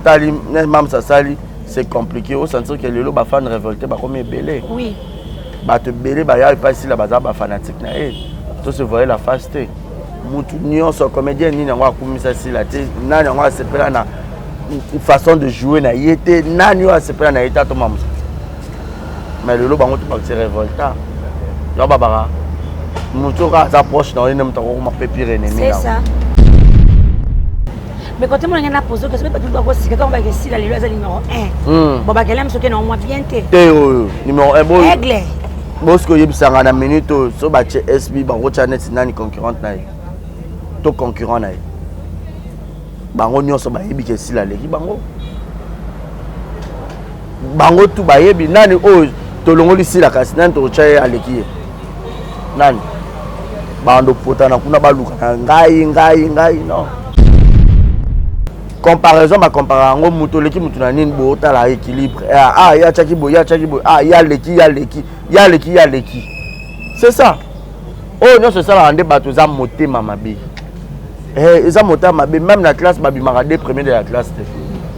Otali Mams asali, c'est compliqué. Osentir que lelo bafan révolté bakomi ebele. Bato ebele baya epai Sila, baza bafanatique na ye. To se voye la face te. Mutu nyonso, comédien nini yango akumisa Sila te? Nani yango asepela na façon de jouer na ye te? Nani oyo asepela na ye te? Atoma mosusu. Mais lelo bango to bakisi révolta. Yango babaka, motu oyo aza proche na yo nde moto akokoma mpe pire ennemi. C'est ça. Mais côté mona ngena poser question, bato bakosika ntango bakesila lelo aza numéro 1. Bon, bakela soki na mwa bien te. Te, oyo numéro 1 boyo. Aigle. Bosoki oyebisanga na minute oyo, so batie SB, bakotya neti nani concurrente na ye to concurrent na ye? Bango nyonso bayebi ke Esila aleki bango. Bango tu bayebi nani oyo tolongoli Sila, kasi nani tokotya ye aleki ye? Nani? Bando potana kuna, baluka na ngai, ngai, ngai. Non, comparaison, bacompare yango, moto oleki motu na nini? Bootala équilibre. Ah, ye atiaki boye, ye atiaki boye. Ah, ye aleki, ye aleki, ye aleki, ye aleki. C'est ça. Oyo nyonso esalaka nde bato eza motema mabe. Eza motema mabe. Même na classe, babimaka deux premiers de la classe te.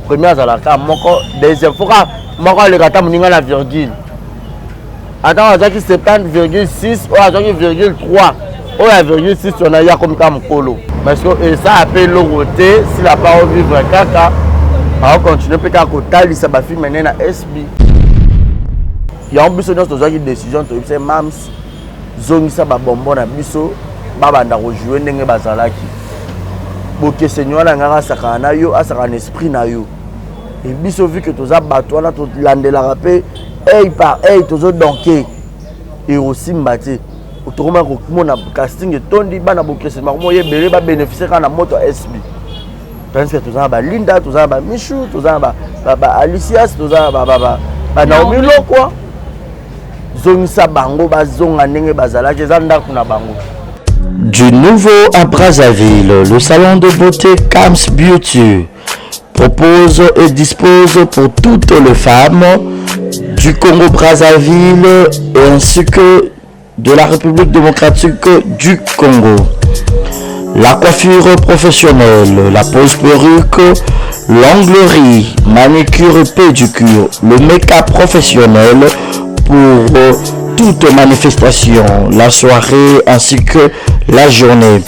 Premier azalaka moko, deuxième foka moko aleka ata moninga na virgule. Ata azwaki 70,6, oyo azwaki virgule 3, oyo ya virgule 6 wana ye akomi kaka mokolo. Parce que eza mpe eloko te. Sila pa ovivre kaka, aocontinue mpe kaka kotalisa bafilme ne na SB. Yango biso nyonso tozwaki décision, toyebisa Mams: zongisa babombo na biso, babanda kojouer ndenge bazalaki. Bokeseni wana ngaka asakana na yo, asakana na esprit na yo. E biso, vu que toza bato wana, tolandelaka mpe œil par œil, tozodonke ekosimba te. Tokoma komona casting etondi, bana bokeseni bakoma oyo ebele, babénéficie kaka na moto ya SB. Tandis que toza na balinda, toza na bamishu, toza na baalicias, toza na banaomi Lokwa. Zongisa bango, bazonga ndenge bazalaki, eza ndako na bango. Du nouveau à Brazzaville, le salon de beauté Cams Beauty propose et dispose pour toutes les femmes du Congo-Brazzaville ainsi que de la République démocratique du Congo. La coiffure professionnelle, la pose perruque, l'onglerie, manicure et pédicure, le make-up professionnel pour toute manifestation, la soirée ainsi que la journée.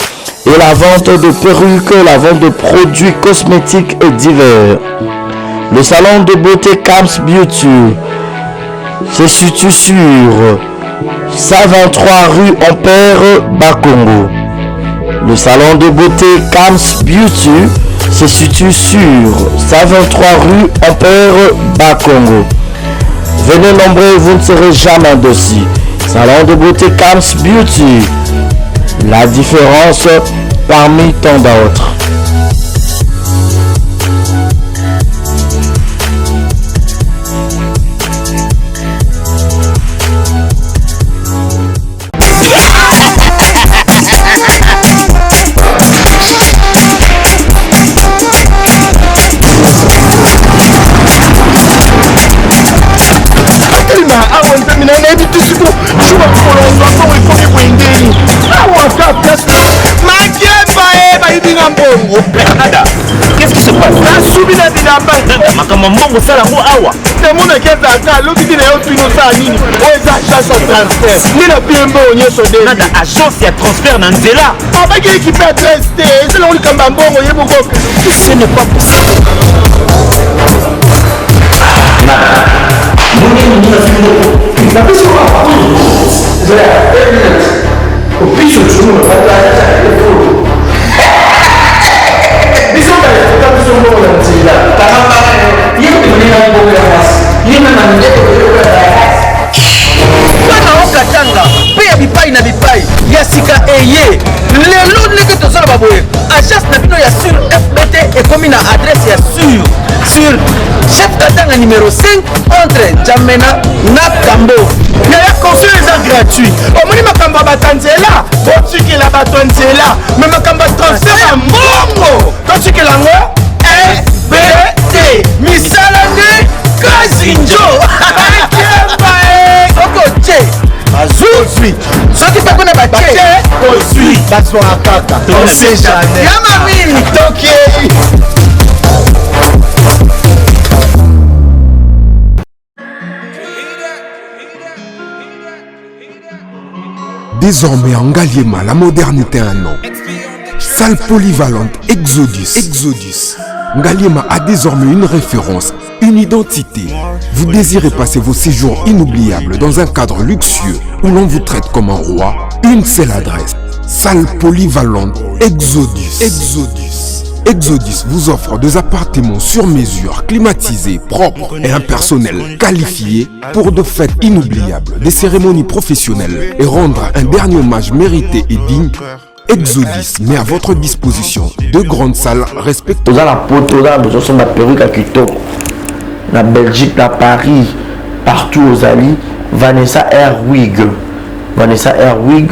Et la vente de perruques, la vente de produits cosmétiques et divers. Le salon de beauté Cams Beauty se situe sur 123 rue Ampère Bakongo. Le salon de beauté Cams Beauty se situe sur 123 rue Ampère Bakongo. Venez nombreux, vous ne serez jamais déçus. Salon de beauté Cams Beauty. La différence parmi tant d'autres. Atelema awa, nzambe na nayebi te siko shuba kolonga mbongo ekomi bwendeni awa ka place makemba e bayibi nga mbongo. Ada, qu'est-ce qui se passe? Nasubi na bilamba. Makambo ya mbongo osala yango awa? Namonaki ezalaka alobi te na yo, tuni osala nini. Oyo eza agence ya transfert nde na pie mbongo nyonso de. Nada, agence ya transfert na nzela? Abaki équipe adresse te, eza nango likambo ya mbongo ye moko. Ce n'est pas possible. Nada, Biso biso mbongo na nzela. Bana okatanga mpe ya bipai na bipai ya sika eye lelo, ndenge tozala baboye, agence na bino ya sur FBT ekomi na adresse ya sur sur Chef Katanga numéro 5, entre Jamena na Kambo. Yaya, conseil eza gratuit. Omoni makambo ya bato ya nzela, botikela bato ya nzela. Me makambo ya transfert ya mbongo, totikela yango FBT. Misala nde kazinjo ekemba e. Soki otie, bazwi. Soki mpe kuna batie, ozwi, bazwaka kaka, on sait jamais. Ya mami. Tokei. Désormais en Ngaliema, la modernité a un nom. Salle polyvalente Exodus. Exodus. Ngaliema a désormais une référence, une identité. Vous désirez passer vos séjours inoubliables dans un cadre luxueux où l'on vous traite comme un roi. Une seule adresse. Salle polyvalente Exodus. Exodus. Exodus vous offre des appartements sur mesure, climatisés, propres et un personnel qualifié pour de fêtes inoubliables, des cérémonies professionnelles et rendre un dernier hommage mérité et digne. Exodus met à votre disposition deux grandes salles respectant. Oza na poto, oza na besoin osomba perruque ya kitoko na Belgique, na Paris, partout ozali, Vanessa Airwig, Vanessa Airwig,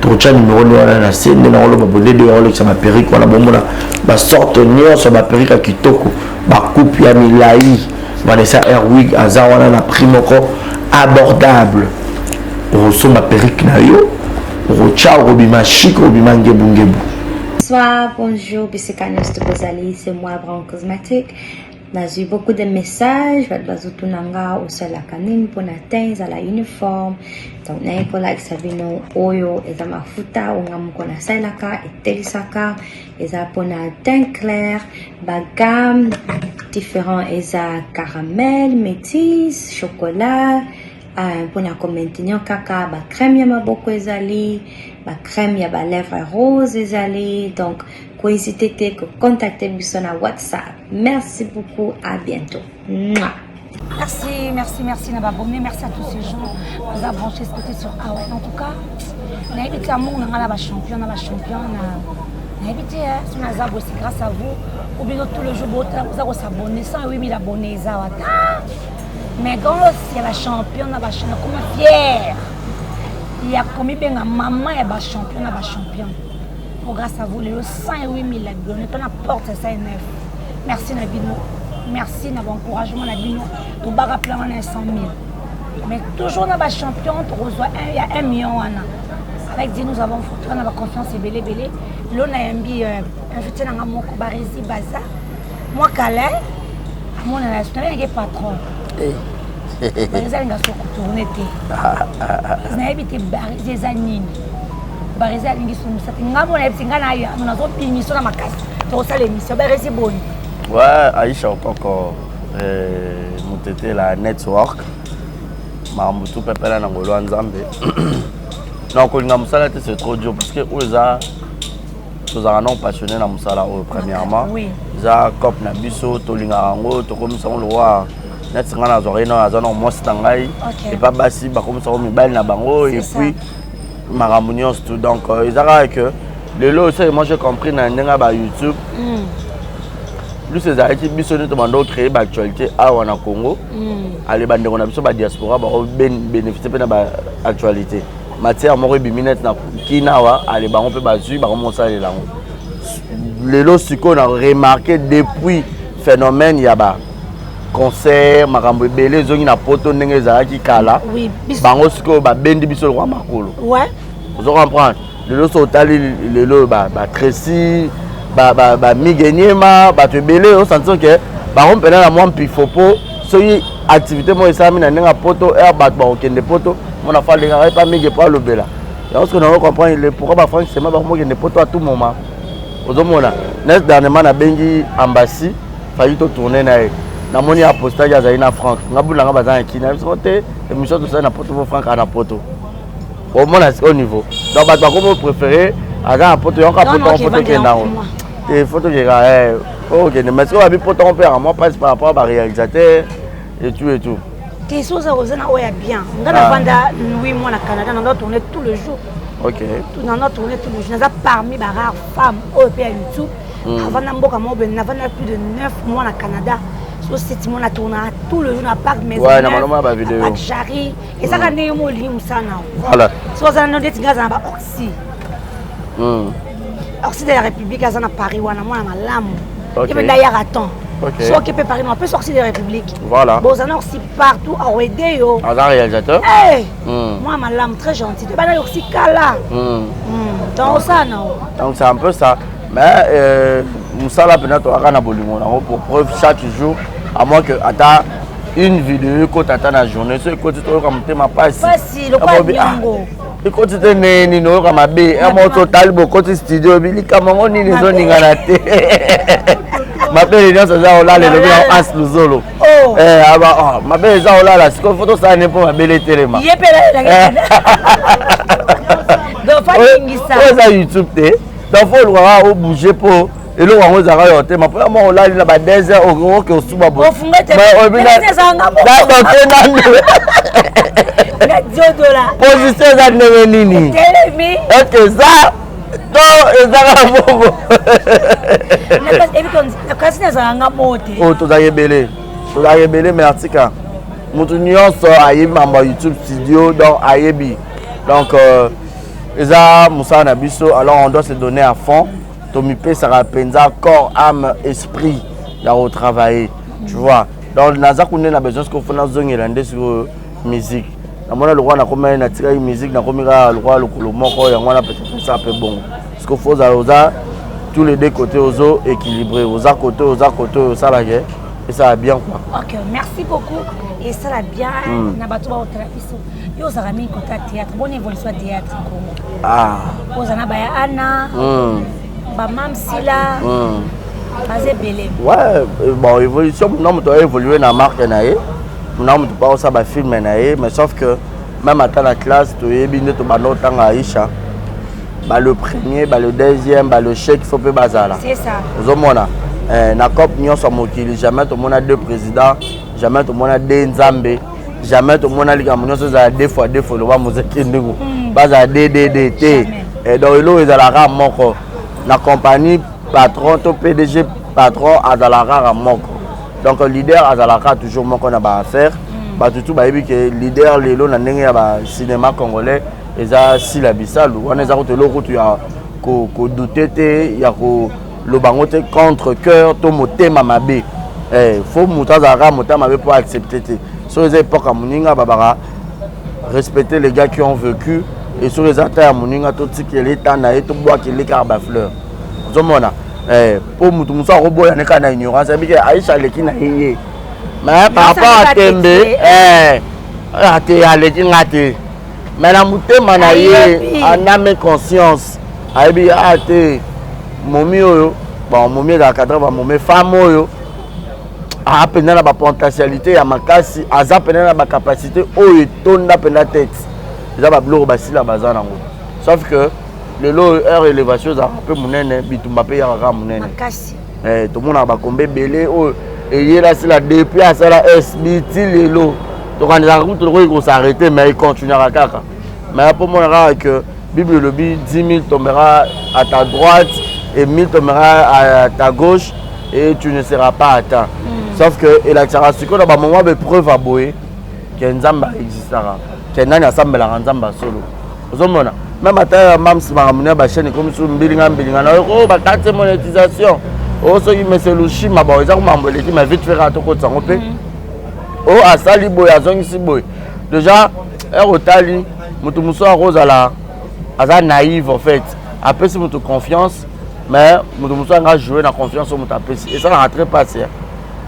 tokotya numero nde wana na se nde nakoloba bonde nde olekisa ba perruque wana, bomona ba sorte nyonso ya ba perruque ya kitoko, ba coupe ya milai. Vanessa Airwig aza wana na prix moko abordable. Okosomba perruque na yo, okotya, okobima chic, okobima ngebungebu. Bonsoir, bonjour, bisika nyonso bozali, c'est moi Brown Cosmetic. Nazwi beaucoup de messages, bato bazotuna nga osalaka nini mpona teint ezala uniforme. Donc naye kolakisa bino oyo eza mafuta oyo nga moko nasalelaka, etelisaka, eza mpona teint clair, ba gamme différent, eza caramel, métis, chocolat, mpona komaintenir kaka ba crème ya maboko ezali, ba crème ya ba lèvres rose ezali. Donc kohésite te kocontacte biso na WhatsApp. Merci beaucoup, à bientôt. Mouah. Merci, merci, merci na abonné, merci à tous ces gens baza branché côté sur Awa. En tout cas, nayebi te amour na nga na bachampion na bachampion na nayebi te so naza boye, c'est grâce à vous ou bino tous les jours botala boza kosabonner 108 000 abonnés eza wata. Mais grâce ya bachampion na bachampion, nakoma fier ya komibenga mama ya bachampion na bachampion. Pour grâce à vous lelo 108 000 abonnés to na porte ya 109. Merci na bino, merci na baencouragement na bino. Tobaka plan wana ya 100 000, mais toujours na bachampion tokozwa ya 1 million wana. Avec Dieu nous avons toza na baconfiance ebele ebele. Lelo nayambi invité na nga moko, Barezi Baza, mwa kala amonana nabengaki patron. Barezi alinga so kotourne te, nayebi te Barezi eza nini. Barezi alingi sumusa te, nga mo nayebi te, nga na yano nazobimiso na makasi, tokosala émission. Barezi, boni? Ouais, Aisha Okoko, Mutetela Network, makambo tu pepela na ngolo ya Nzambe. Non, kolinga mosala te, c'est trop dur parce que oyo eza tozalaka non passionné na mosala oyo. Premièrement, eza cope na biso, tolingaka yango, tokomisa yango lokwa neti ngai nazwaka ye na aza na mwasi na ngai, epa basi bakomisa yango mibali na bango et puis makambo nyonso tout. Donc eza kaka que lelo osali, moi j'ai compris na ndenge ya ba YouTube plus ezalaki biso nde tobanda ocréer baactualité awa na Congo. Ale bandeko na biso badiaspora bakobénéficie mpe na baactualité, matière moko ebimi neti na kina awa, ale bango mpe bazwi bango mosalela yango. Lelo sikoyo na remarqué depuis phénomène ya ba concert, makambo ebele ezongi na poto ndenge ezalaki kala, bango sikoyo babendi biso lokwa makolo. Ozo comprendre, lelo so otali lelo baTracy, bamigeniema, bato ebele, osentir ke bango mpena na mwa mpifo, mpo soki activité moko esalami na ndenge ya poto, ere bato bakokende poto, mona fa alekaka epa mingi po alobela yango. Soki nango comprendre le pourquoi bafrank sema bakomokende poto à tout moment. Ozomona net dernièrement nabengi Ambassi, fali totourne na ye, namoni apostaki azali na Frank, nga bulanga baza na kina biso te, émission tosali na poto po Frank ana poto. Omona au niveau, donc bato bakomi préféré aza na poto yango ka poto yango, poto okende yango te, faut tokeka okende. Mais soki babi poto yango mpe yaka mwa mpasi par rapport à baréalisateur et tout et tout. Te, so oza oza na oyo ya bien, nga navanda 8 mois na Canada, nanda tourner tout le jour. Nanda tourner tout le jour, naza parmi ba rare femme oyo mpe ya YouTube avanda mboka moko boye. Navanda plus de 9 mois na Canada, so 7 mois na tournaka tout le jour na parc Maison, parc Jarry. Ezaka ndenge mo olingi mosala na voilà. So aza na neti nga aza na ba oxy, oxy de la République aza na Paris wana, mwana malamu ye mpe ndayaka temps. Soki mpe Paris apesi oxy de la République, boza na oxy partout, aoede yo. Aza réalisateur. Mwana malamu, très gentil, toyebana oxy kala. Donc osala na o. Donc c'est un peu ça, mais euh, Mosala mpenza toyaka na bolingo nango pour preuve chaque jour, à moins que ata une vidéo ekota ata na journée, so ekoti toyoka motema mpasi, ekoti te ndenge nini, oyoka mabe moko totali bokoti studio bilikambo yango nini ezoningana te, mabele nyonso eza kolala, elobi na as luzolo. Oh. Eh, aba oh, mabele eza kolala, sikoyo fo tosala nde mpo mabele etelema. Oyo eza YouTube te, donc fo olukaka obouge mpo eloko yango ezalaka yo te, mapo ya moko olali na ba 2 heures okoki osuba boye nanu position eza ndenge nini, eske eza to ezaka bongo? Kasi nazalanga mo te. Oyo tozalaka ebele, tozalaka ebele, mais atika moto nyonso ayebi mambo ya YouTube studio, donc ayebi, donc eza mosala na biso, alors on doit se donner à fond. Tomipesaka mpenza corps, âme, esprit ya kotravailler, tu vois. Donc naza kuna na besoin sikoyo fo nazongela nde sikoyo musique. Namona lokola nakomi, natikaki musique, nakomi kaka lokola lokolo moko, yango wana peut-être esa mpe bongo. Sikoyo fo ozala oza tous les deux côtés, ozo équilibré, oza côté, oza côté oyo osalaka, esala bien quoi. Ok, merci beaucoup, esala bien. Na bato baotala biso, yo ozalaka mingi kota théâtre, bonne évolution ya théâtre Congo? Ah. Oza na baya ana, bamamsila, baza ebele. Ouais, bon, évolution na moto aévolue na marque na ye, na moto mpa osala bafilme na ye, mais sauf que même ata na classe toyebi nde tobanda otanga Aisha, ba le premier, ba le deuxième, ba le chèque, faut mpe bazala. C'est ça. Ozomona eh, na cope nyonso ya mokili, jamais tomona deux présidents, jamais tomona deux nzambe, jamais tomona likambo nyonso ezala deux fois deux fois, loba mozeki ndingo bazala ddd te. Eh, donc eloko ezalaka moko na compagnie, patron to PDG, patron azalaka kaka moko, donc leader azalaka toujours moko na baaffaire. Bato tu bayebi ke leader lelo na ndenge ya bacinéma congolais eza Sila Bisalu. Wana eza kutu eloko kutu ya kodouter te, ya koloba yango te contre cœur to motema mabe. Eh, fo moto azalaka motema mabe mpo accepte te. Soki eza époque ya moninga, babaka respecter les gars qui ont vécu, et soki eza ta ya moninga, totikela eta na ye, tobwakele kaka bafleur. Ozomona mpo motu mosusu akoboya ne kaka na ignorance, ayebi ke Aisha aleki na ye ye, mais par rapport à tembe ate aleki nga te, mais na motema na ye, en âme conscience, ayebi a te momi oyo. Bon, momi ezalaka cadre, bamomi femme oyo aa mpenza na bapotentialité ya makasi, aza mpenza na bacapacité oyo etonda mpenza tete, eza babiloko basila baza nango, sauf que lelo oyo heure élévation ezalaka mpe monene, bitumba mpe eyaka kaka monene. Eh, tomonaka bakombe ebele oyo eyela sila depuis asala SB ti lelo, tokanisaka kutu lokoki kosarrêter, mais econtinuaka kaka. Mais mpo mona kaka que Bible elobi 10 000 tombera à ta droite et 1000 tombera à ta gauche et tu ne seras pas atteint. Sauf que elakisaka sikoyo na bamoment baépreuve ya boye ke Nzambe aexistaka, ke nani asambelaka Nzambe ya solo. Ozomona même ata ya mams, makambo ya bachaîne ekomi so mbilinga mbilinga na oyo bakati monétisation oyo, soki mese Lushima, bon, eza komambo eleki, mais vite fait kaka tokotisa yango mpe oyo asali boye, azongisi boye déjà. Ere otali moto mosusu akozala aza naïve, en fait apesi moto confiance, mais moto mosusu anga jouer na confiance oyo moto apesi, esalaka très passe.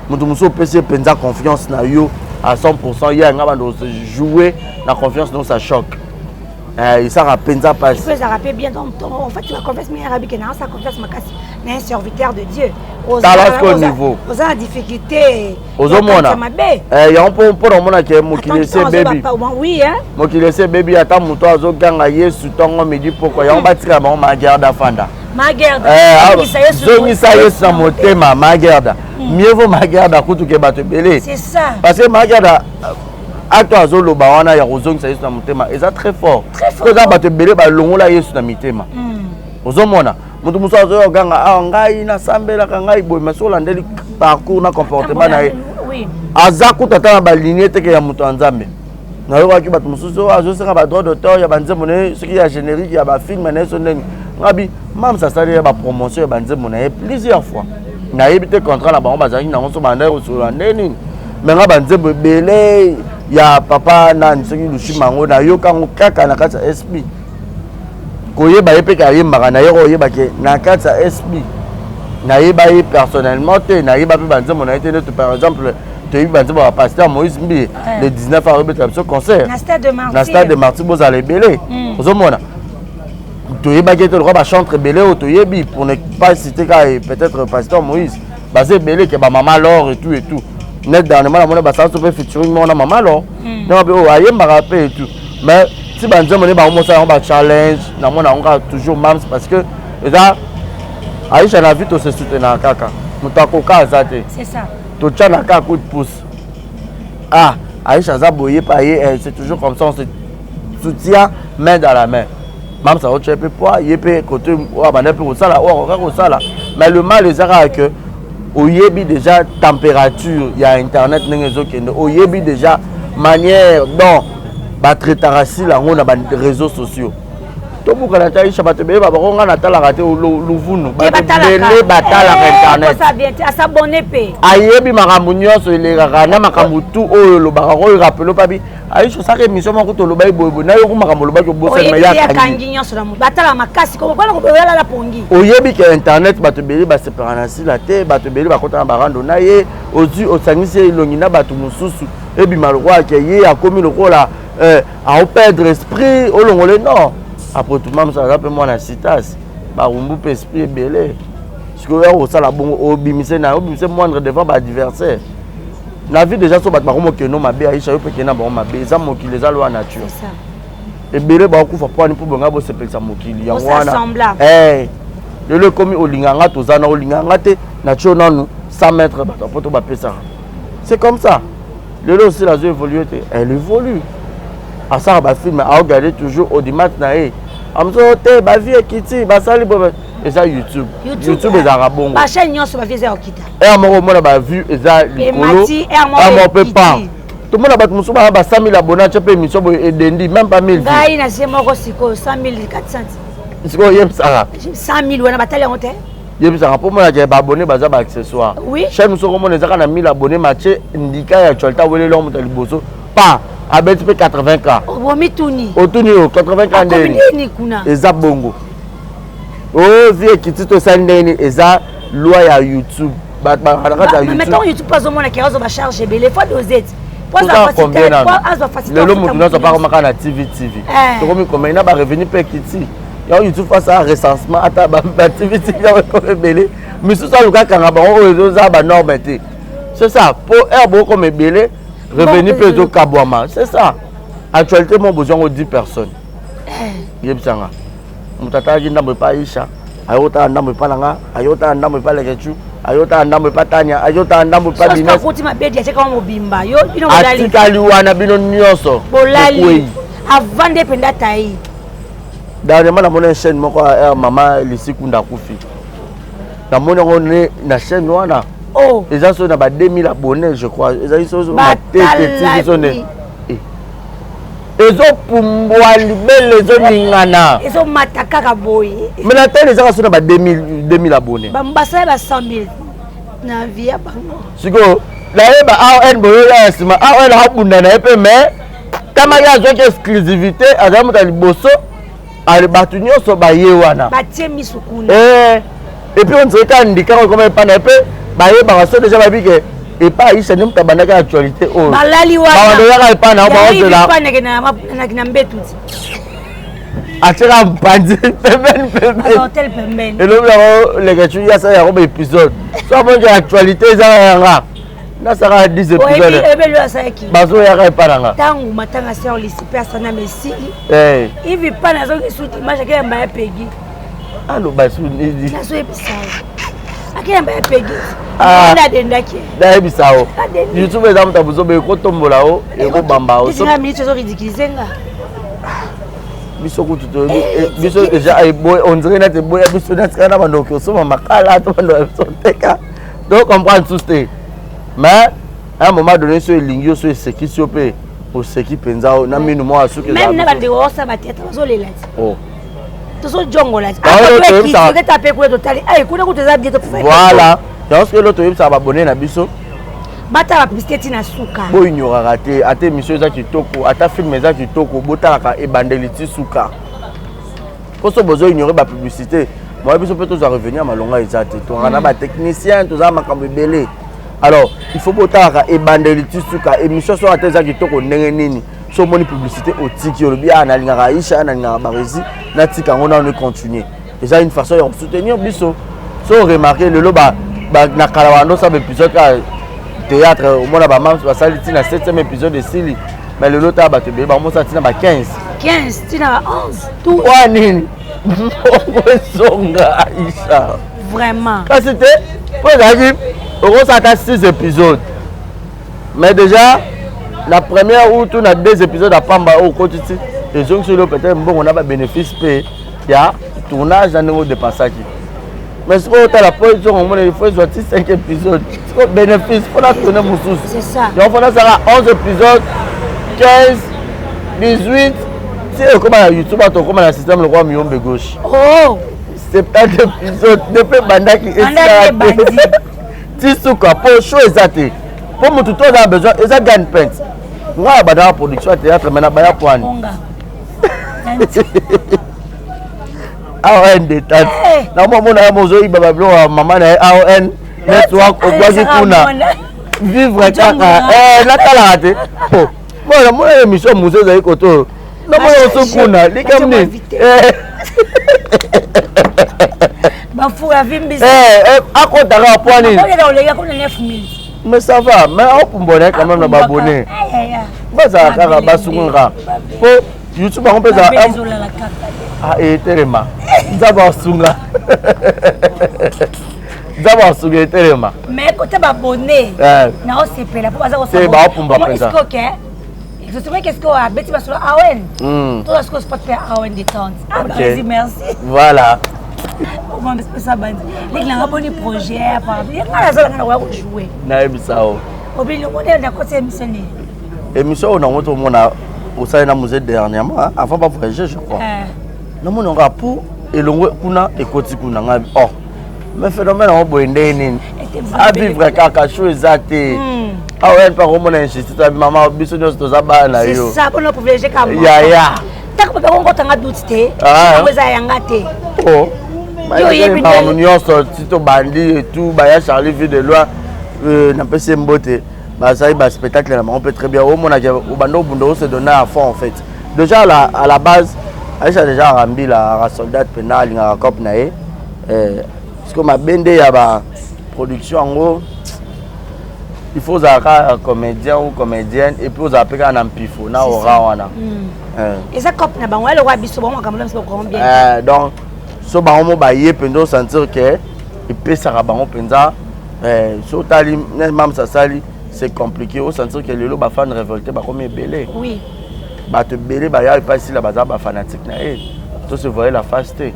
Moto mosusu opesi ye mpenza confiance na yo à 100, ye anga bando jouer na confiance, donc ça choque, esalaka mpenza mpasi. Ezalaka mpe bien, donc en fait la confiance mingi arabi ke naasa confiance makasi na un serviteur de Dieu. Tala sikoyo niveau. Oza na difficulté. Ozomona yango mpo mpona omona ke mokili esi ebebi, mokili esi ebebi. Ata moto azoganga Yesu ntongo, midi, pokwa, yango batikala bango magerda fanda, zongisa Yesu na motema magerda, mieux vaut magerda kutu ke bato ebele, parce que magerda ato azoloba wana ya kozongisa Yesu na motema eza très fort, po eza bato ebele balongola Yesu na mitema. Ozomona moto mosusu azoya oganga awa, ngai nasambelaka, ngai boye, mais soki olandeli parcours na comportement na ye, aza kuta ata na baligne teke ya moto ya Nzambe. Nayokaki bato mosusu oyo azosenga badroit d'auteur ya banzembo na ye, soki ya générique ya bafilme na ye, so ndenge ngabi mams asali ya bapromotion ya banzembo na ye plusieurs fois, nayebi te contrat na bango bazalaki nango, so bandaki kosolola nde nini, me nga banzembo ebele ya papa nani, soki Lushima yango, nayoka yango kaka na kati ya SB. Koyeba ye mpe kayembaka na ye, koyeba ke na kati ya SB. Nayeba ye personnellement te, nayeba mpe banzembo na ye te. Nde par exemple toyebi banzembo ya pasteur Moïse Mbiye, le 19 akobetela biso concert na stade de Martyr, na stade de Martyr, bozala ebele. Ozomona, toyebaki ete lokola bachantre ebele oyo toyebi, pour ne pas citer kaka peut-être pasteur Moïse, baza ebele ke bamama Lor et tout et tout. Net dernièrement namoni basala so mpe featuring moko na mama Lor, ndenge mpe oyo ayembaka mpe et tout. Mais ti banzembo nde bango mosala yango bachallenge, namona yango kaka toujours mams, parce que eza Aisha. Na vie tose soutenaka kaka, moto akoka aza te. C'est ça. Totiana kaka coup de pouce. Ah, Aisha aza boye pa ye, c'est toujours comme ça, on se soutient main dans la main. Mamsa otya mpe poids ye mpe côté oyo abanda mpe kosala oyo akoka kosala. Mais le mal eza kaka que oyebi déjà température ya internet ndenge ezokende, oyebi déjà manière dont batraitaka sila yango na baréseaux sociaux. Tobukana te, Aisha. Bato ebele babako ngai natalaka te luvunu. Bato ebele batalaka internet. Asabone mpe. Ayebi makambo nyonso elekaka na makambo tu oyo olobaka, oyo rapelo pabi Aisha osaka émission moko, tolobaki boyeboye, nayoku makambo olobaki, obosani, me yakangi nyonso na moto. Batala makasi kokolala pongi. Oyebi ke internet bato ebele basepelaka na sila te, bato ebele bakota na barando na ye. Ozwi, osangisi ye elongi na bato mosusu, ebima lokola ke ye akomi lokola aoperdre esprit, olongole. Non, après tout, mamsa aza mpe mwana citas, barumbu mpe esprit ebele. Sikoyo ya kosala bongo, obimise na obimise moindre devant baadversaire na vie déjà. So bato bakomokende mabe, Aisha, yo mpe kende na bango mabe. Eza mokili, eza loi nature. Ebele bakokufa mpo ani? Mpo bonga bosepelisa mokili yango wana. Lelo ekomi olinga nga, toza na olinga nga te, natie nanu 100 mètre, bato apo to bapesaka. C'est comme ça. Lelo osila azo évolue te, elle évolue, asalaka bafilm, aogarde toujours audimat na ye. Amoso te, bavie ekiti, basali boye, eza YouTube. YouTube ezalaka bongo. Bachaîne nyonso bavie eza kokita. Heure moko omona bavue eza likolo, heure moko mpe pan. Tomona bato mosusu baa ba 100 000 abonné, atia mpe émission boye, edendi même pas 1000. Ngai na sie moko sikoyo 100 400. Sikoyo yebisaka. 100 000 wana batali yango te. Yebisaka mpo monaka baabonné baza baaccessoire. Chaîne mosusu okomona ezaka na 1000 abonné, matie ndika ya actualité, aweleli yango moto ya liboso, pa abeti mpe 80 K. Omituni. Otuni yo 80 K ndeni kuna. Eza bongo. O vie ekiti to esali ndenge nini? Eza loi ya YouTube, bato na kati ya YouTube. YouTube azomona ke azwa bacharge ebele fois dosette. Lelo moto nyonso apakomaka na TV. TV tokomi komai na barevenu mpe ekiti. Yango YouTube face a recensement, ata batv TV yango ekomi ebele, misusu aluka akanga bango oyo ezoza banorme te. C'est ça, po heure bokoma ebele, revenu mpe ezokabwama. C'est ça. Actualité mo bozwa yango 10 personnes. Yebisanga moto atalaki ndambo epa Aisha, ayotala ndambo epa na nga, ayotala ndambo epa Lekechu, ayotala ndambo epa Tania, ayotala ndambo epa Binesi. Mabedi atiaka mobimba yo bino. Atikali wana, bino nyonso. Bolali avant nde mpenza tai. Dernièrement namoni chaîne moko ya mama Lisi Kunda akufi, namoni yango ne na chaîne wana. Oh. Eza so na ba 2000 abonnés, je crois. Ezali so Matete TV, so ne ezopumbwa libele, ezoningana. Ezomata kaka boye. Mais na tele ezaka so na ba 2000 abonnés. Basala ba 100 000 na vie ya bango. Sikoyo nayeba an boyoya ya nsima, an abunda na ye mpe, mais tamaki azwaki exclusivité, azali moto ya liboso, bato nyonso baye wana. Batie misu kuna. Et puis on dirait kaka ndikaka ekoma epa na ye mpe, bayebaka so déjà bayebi ke epa Aisha nde moto abandaki actualité oyo. Balali. Wana epa na baozela. Na mbetu ti. Atiaka mpanzi pembeni pembeni, elobi yango Lekecu, yasa yango baépisode so amonki actualité ezaka yanga, nasaka 10 épisode. Ebeli asalaki. Bazoyaka epa na nga. Ntango matanga sœur Lisi mpe asana mesili, ivi pa nazongi su dimanche, akeyamba ya Pegi. Aloba su nini? Nazoyebisa yo, akeyamba ya Pegi adendaki. Nayebisa o YouTube eza moto abuzoba, ekotombola o, ekobamba o. Nga minute ezoridiculize nga. Biso kutu biso déjà on dirait nati eboya biso, nati kaka na bandoki osomba makala to bandoki biso teka to comprendre susu te. Mais à un moment donné, so elingi yo, so esekisi yo mpe, oseki mpenza na minu moko asuki. Même na bandeko osala bathéâtre bazolela ti. Tozojongola ti mpe kuna totali kuna kutu eza bien. Voilà, yango soki elo toyebisaka babone na biso. Batala publicité ti na suka. Boignoraka te, ata émission eza kitoko, ata film eza kitoko, botalaka ebandeli ti suka. Mpo so bozo ignorer ba publicité, moya biso mpe tozwa revenu ya malonga eza te. Tongaka na batechnicien, toza makambo ebele. Alors il faut botalaka ebandeli ti suka émission. So ata eza kitoko ndenge nini, so omoni publicité, otiki, olobi: "Ah, nalingaka Aisha, nalingaka Baresi, natika yango nano econtinue." Eza une façon ya kosoutenir biso. So remarque, lelo na kala bando osala baépisode kaka théâtre, omona bamams basali ntina 7e épisode esili. Mais lelo tala, bato ebele bamosala ntina ba 15. 15, ntina ba 11, tout. Wa nini, mbongo ezonga, Aisha. Vraiment. Kasi te, mpo ezalaki okosala ata 6 épisodes, mais déjà na première ou to na deux épisodes ya pamba oyo okoti ti ezongisi yo peut-être mbongo na babénéfice mpe ya tournage na ndenge odépensaki. Mais sikoyo otala, po ezonga, omona il faut ezwa ti 5 épisodes. Sikoyo bénéfice mpona tourne mosusu. C'est ça. Donc fo nasala 11 épisodes, 15, 18, ti ekóma na YouTube. Bato okóma na système lokola Miyombe Gauche. Oh. 70 épisode depuis ebandaki. Bandaki, ebandi. Ti suka, mpo show eza te, mpo motu to aza na besoin eza gagne pain. Ngai abandaka production ya théâtre, mai nabaya pwani. Onga. Aon détente. Eh. Namomona ya mozoyiba babiloko ya mama na ye, Aon Network obwaki kuna, vivre kaka. Eh, natalaka te. Oh, bon, namona émission mosu ezali kote oyo, namona mosu kuna likambo nini. Eh. Bafu avimbisa. Eh, eh, akotaka po nini? Olela olela kuna 9000. Mais ça va, mais aopumbona quand même na baabonné bazala kaka basungaka, po YouTube bango mpe ezala. Ezolala kaka. Ah, etelema, Nzambe asunga, Nzambe asunga, etelema. Mais côté baabonné, Eh. naosepela mpo baza. Te, baopumba mpenza. Esoki eske abeti basolo awen, toza sikoyo spot mpe Awen Détente. Ah. Ok. Vas-y, merci. Voilà. Omapesa bandi leki nanga boni projet nga nazalanga na koya kojouer. Nayebisa o. Obilongo nde nakoti émission nini? Émission oyo nango tomona osali na musée dernièrement, hein, avant bavoyager, je crois. Namoni yango apu elongo kuna, ekoti kuna ngai. Oh, mais phénomène yango boye ndenge nini? Avivre kaka, show eza te. Awa mpe akomona injustice, abi mama biso nyonso toza bana na yo. C'est ça, mpona privilégié ka. Yaya. Ntango bato bakongotanga doute te. Ah. Yango eza yanga te. Oh. Yo oyebi. Makambo nyonso ti tobandi etout baya Charlie Vie de Loi, napesi ye mbote. Bazali baspectacle na bango mpe très bien. Omonaki obanda obunda, ose donner à fond. En fait, déjà à la base, Aisha déjà arambila, ara soldat mpena, alingaka cope na ye. Parce que mabe nde ya baproduction yango, il faut ozala kaka comédien ou comédienne et puis ozala mpe kaka na mpifo na ora wana. Eza cope na bango, eloko ya biso bango, makambo na biso bakokango bien. Donc so bango mo baye mpenza, osentir ke epesaka bango mpenza. So otali mams asali, c'est compliqué. Osentir ke lelo bafan révolté bakomi ebele. Bato ebele baya epai Sila, baza bafanatique na ye. To se voye la face te.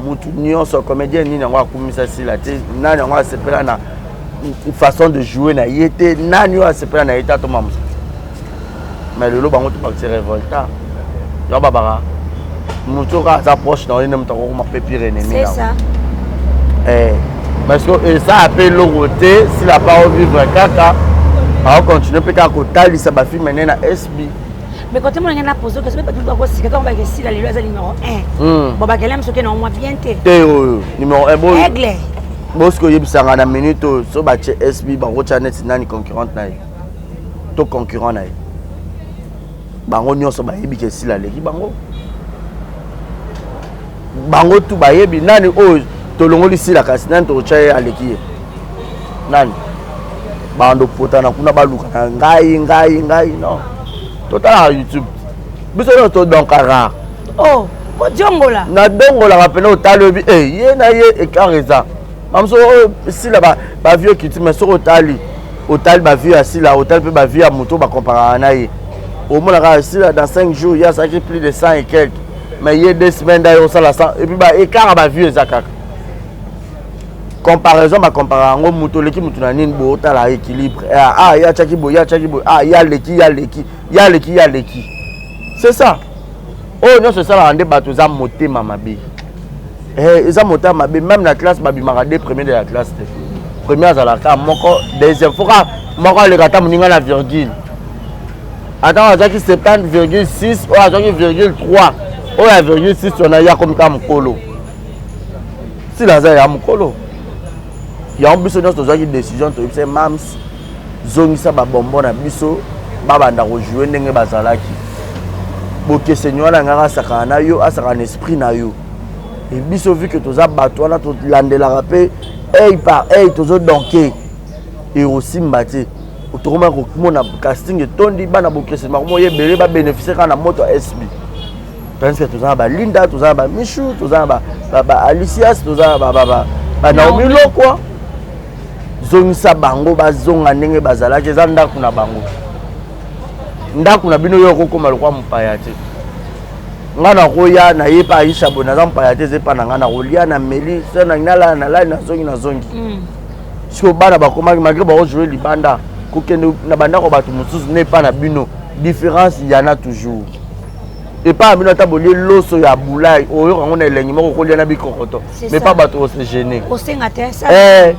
Mutu nyonso comédien nini yango akumisa Sila te, nani yango asepela na façon de jouer na ye te, nani oyo asepela na ye te atoma mosa. Mais lelo bango to bakisi révolta yango, babaka motu oyo kaka aza proche na yo nde moto akokoma mpe pire ennemi. C'est ça. Eh, parce que esala mpe eloko te. Sila pa ovivre kaka, aocontinue mpe kaka kotalisa bafilme nde na SB. Mais côté mona ngai na pose question, bato bakosika ntango bakesila lelo aza numéro 1, bon, bakelemi soki na mwa bien te. Te, oyo numéro 1 boyo. Aigle. Bosoki oyebisanga na minute oyo, so batie SB, bakotya neti nani concurrente na ye to concurrent na ye? Bango nyonso bayebi ke Sila aleki bango. Bango tu bayebi nani oyo tolongoli Sila, kasi nani tokotya ye aleki ye? Nani bando potana kuna baluka na ngai ngai ngai? Non, totalaka YouTube biso nyonso, todonkaka. Oh, kodiongola. Nadongolaka mpena. Otali, oyebi e ye na ye écart eza mamoso oyo Sila bavie kiti. Mais soki otali, otali bavie ya Sila, otali mpe bavie ya moto bacomparaka na ye, omonaka Sila dans 5 jours ye asalaki plus de 100 et quelque, mais ye 2 semaines nda ye osala 100 et puis baécart ya bavie eza kaka. Comparaison bacompara yango, moto oleki motu na nini? Boye otala équilibre. Ah, ye atiaki boye, ye atiaki boye. Ah, ye aleki, ye aleki, ye aleki, ye aleki. C'est ça. Oyo nyonso esalaka nde bato eza motema mabe. Eza motema mabe. Même na classe, babimaka deux premiers de la classe te. Premier azalaka moko, deuxième faut kaka moko aleka ata moninga na virgule. Ata azwaki 70,6, oyo azwaki virgule 3. Oyo ya virgule 6 wana ye akomi kaka mokolo. Sila aza ya mokolo. Yango biso nyonso tozwaki décision toyebisa mams zongisa babombo na biso babanda kojoue ndenge bazalaki. Bokeseni wana ngaka asakana na yo asakana na esprit na yo. Et biso vu que toza bato wana tolandelaka mpe œil par œil tozodonke ekosimba te. Tokoma komona casting etondi bana bokeseni bakomo ye ebele babénéficie kaka na moto ya SB. Tandis que toza na balinda, toza na bamishu, toza na baalicias, toza na banaomi lokwa. Zongisa bango bazonga ndenge bazalaki, eza ndako na bango. Ndako na bino yo okokoma lokwa mopaya te. Nga nakoya naye epa Aisha boye naza mopaya te, eza epa na nga nakolia na meli so nalala nalali nazongi nazongi. Sikoyo bana bakomaki malgré bakojoue libanda kokende na bandako bato mosusu na epa na bino différence yana toujours. Epa na bino ata bolie loso ya bulai oyoka yango na elengi moko okolia na bikokoto mais pa bato ose gêner. Osenga te. Eh,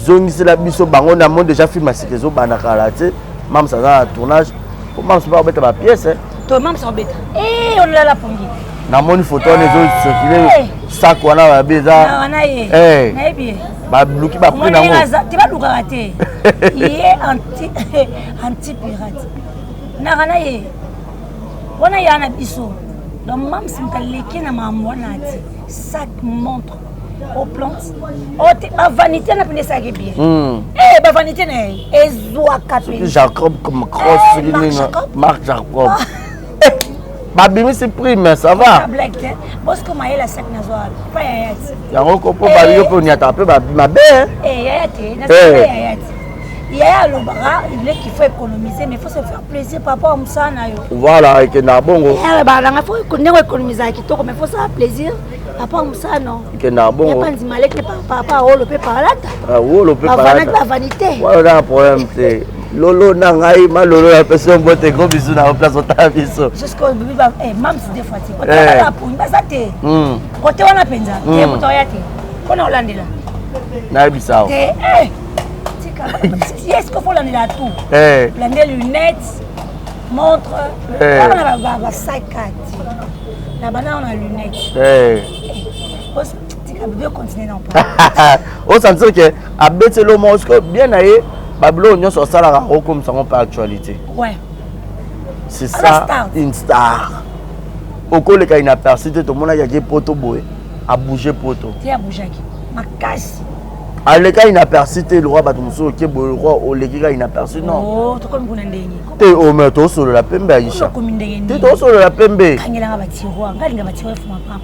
zongisela biso bango na monde déjà film ya sika ezobanda kala te. Mams aza na tournage po Mams mpe akobeta bapièce. To Mams akobeta. Eh, olala pongi. Namoni photo wana ezocircule sac wana babi eza nayebi ye baluki baprix nango te balukaka te ye anti pirate naka na ye wana ya na biso. Donc Mams moto aleki na makambo wana ati sac montre au plante ote bavanité na mpena esalaki bien. Eh, bavanité na ye ezwaka mpe Jacob comme cross soki nini Marc Jacob babimisi prix mais ça va. Bosco mayela sac nazwa pa yaya ti. Yango ko po ba yo pe onyata pe ba mabe. Eh yaya te, na yaya te. Yaya alobaka il est qu'il faut économiser mais il faut se faire plaisir par rapport à mosala na yo. Voilà, ekenda bongo. Eh ba nanga faut ndenge économiser kitoko mais faut se faire plaisir par rapport à mosala non. Ekenda bongo. Ya pandima leki par rapport à wolo pe paralata. Ah wolo pe paralata. Ba vanité. Voilà problème te. Lolo na ngai ma lolo na pesi yo mbote gros bisous na place otala biso. Jusqu'au bibi ba eh mams des fois ti. Kote wana poni baza te. Kote wana penza te moto ya te. Pona olandela. Nayebisa yo. Te eh tika. Est-ce qu'il faut landela tout? Eh. Landela lunettes, montre. Eh. Wana ba ba sac ati. Na bana na lunettes. Eh. Tika bibi continuer non pas. O sentir que abetelo mo parce que bien na ye babiloko nyonso asalaka okomisa yango mpe actualité. Ouais. C'est ça une star. Okoleka inaperçu te tomonaki ake poto boye abouge poto. Te abougeaki makasi. Aleka inaperçu te lokwa bato mosusu oke boye lokwa oleki kaka inaperçu non. Oh, tokomi kuna ndenge. Te ome tosolola pembe Aisha. Tokomi ndenge nini? Te tosolola pembe. Kangelanga ba tiroir, ngai linga ba tiroir efungwa papa.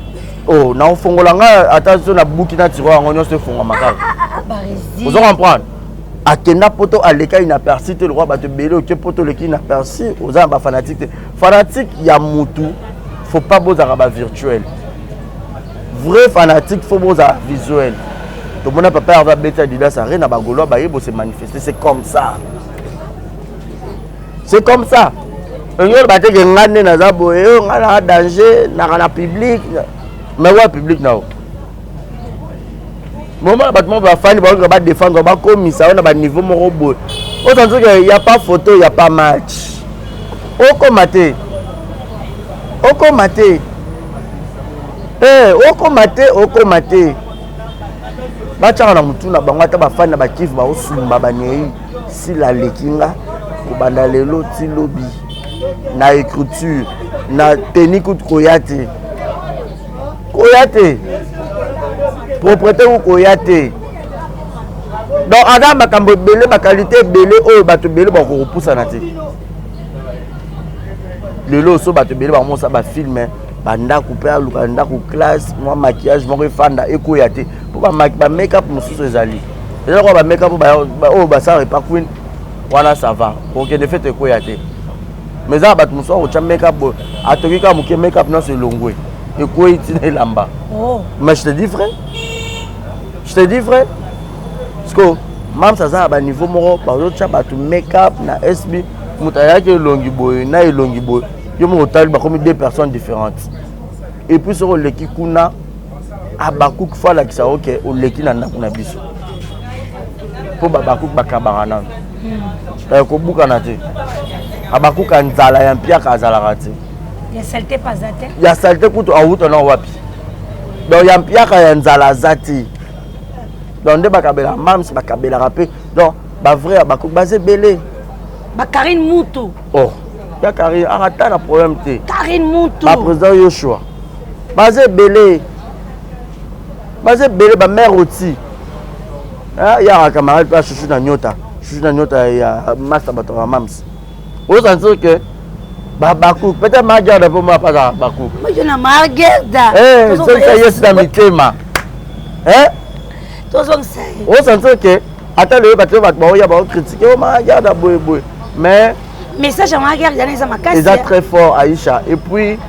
Oh, na ofongola nga ata so na buki na tiroir yango nyonso efungwama kaka. Ozo comprendre? Akenda poto aleka inaperçu te lokwa bato ebele oke poto oleki inaperçu oza na bafanatique te. Fanatique ya mutu faut pas bozalaka ba virtuel. Vrai fanatique faut bozala visuel. Tomona papa Hervé abeti Adidas Arena ba Gaulois baye bo se manifester, c'est comme ça. C'est comme ça. Olingi oloba te ke nga nde naza boye, oyo nga na danger, naka na public. Mais wa public na yo. Moment bato moko bafandi bakoka ba défendre bakomisa yo na ba niveau moko boye. Osanti ke y a pas photo, y a pas match. Okoma te. Okoma te. Eh, okoma te, okoma te. Batiaka na mutu na bango ata bafandi na bakive baosumba banyei sila aleki nga kobanda lelo ti lobi na écriture na teni kutu koya te koya te propreté ku koya te donc aza makambo ebele bakalite ebele oyo bato ebele bakokopusana te lelo so bato ebele bakomosa bafilme bandako mpe aluka ndako classe mwa maquillage moko efanda ekoya te mpo bamake-up mosusu ezali eza lokola bamake-up oyo basalaka epa queen wana ça va kokende fete ekoya te mais eza na bato mosusu akotya make-up boye atoki kaka moke make-up nyonso elongwe ekwei ntina elamba. Mais je te dis vrai, je te dis vrai, parce que mams aza na baniveau moko bazotya bato make-up na SB moto ayaki elongi boye na elongi boye yo moko otali bakomi deux personnes différentes. Et puis soki oleki kuna abakuki fo alakisa oke oleki na ndako na biso mpo babakuki bakabaka nano kobukana te abakuka nzala ya mpiaka azalaka te. Ya saleté mpe aza te. Ya saleté kutu awuta na wapi? Donc ya mpiaka ya nzala aza te. Donc nde bakabelaka mams, bakabelaka mpe donc bavrai ya bakoki baza ebele. Bakarine Mutu. Oh, ya Karine aka na problème te. Karine Mutu, baprésident Yoshua baza ebele, baza ebele, bamare oti yaka camarade mpe ashushu na nyota, shushu na nyota ya master, bato ya mams osentir que babaku peut-être magarda mpo ma pazaka baku. Yo na Margerda. Sokisa Yesu na mitema. Tozongisa ye. Osentir que ata lelo bato bato baoya baokritike o magarda boye boye, mais message ya Margerda eza makasi. Eza très fort, Aïcha. Et puis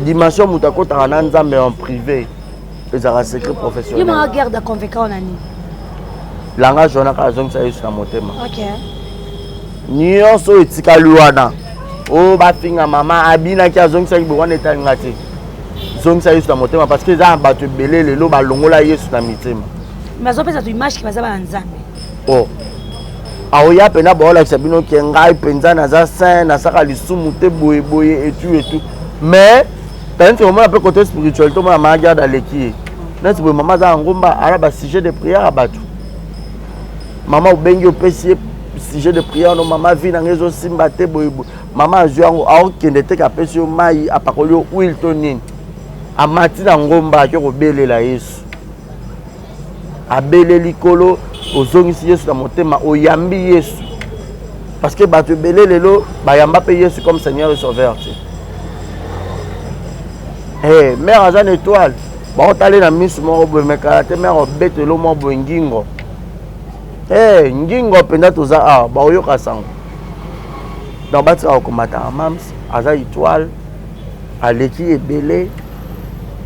dimension moto akotaka na Nzambe en privé ezalaka secret professionnel. Yo Margerda convaincre na nini? Langage wana kaka azongisa Yesu na motema. Ok. Nyonso oyo etikali wana, oyo bafinga mama abinaki azongisaki boye wana, etalinga te. Zongisa Yesu na motema, parce que eza na bato ebele lelo balongola Yesu na mitema. Mais azopesa to image ke baza bana Nzambe. Oh, aoya mpena baolakisa bino ke ngai mpenza naza saint, nasaka lisumu te, boye boye etu etu, mais tandis omona mpe côté spirituel, tomona Magarde aleki ye neti boye. Mama aza na ngomba, ala basujet de prière ya bato. Mama obengi, opesi ye sujet de prière: no mama, vie na ngai ezosimba te, boye boye. Mama azwi yango, aokende te, apesi yo mai, apakoli yo huile to nini, amati na ngomba, ake kobelela Yesu, abeleli likolo. Ozongisi Yesu na motema, oyambi Yesu, parce que bato ebele lelo bayamba mpe Yesu comme Seigneur et Sauveur te. Hey, mare aza na étoile, baotale na miso moko boye, mekala te, mare obetelo mwa boye ngingo. Hey, ngingo mpenza toza awa, baoyoka sango. Donc batika kokomata. Mams aza étoile, aleki ebele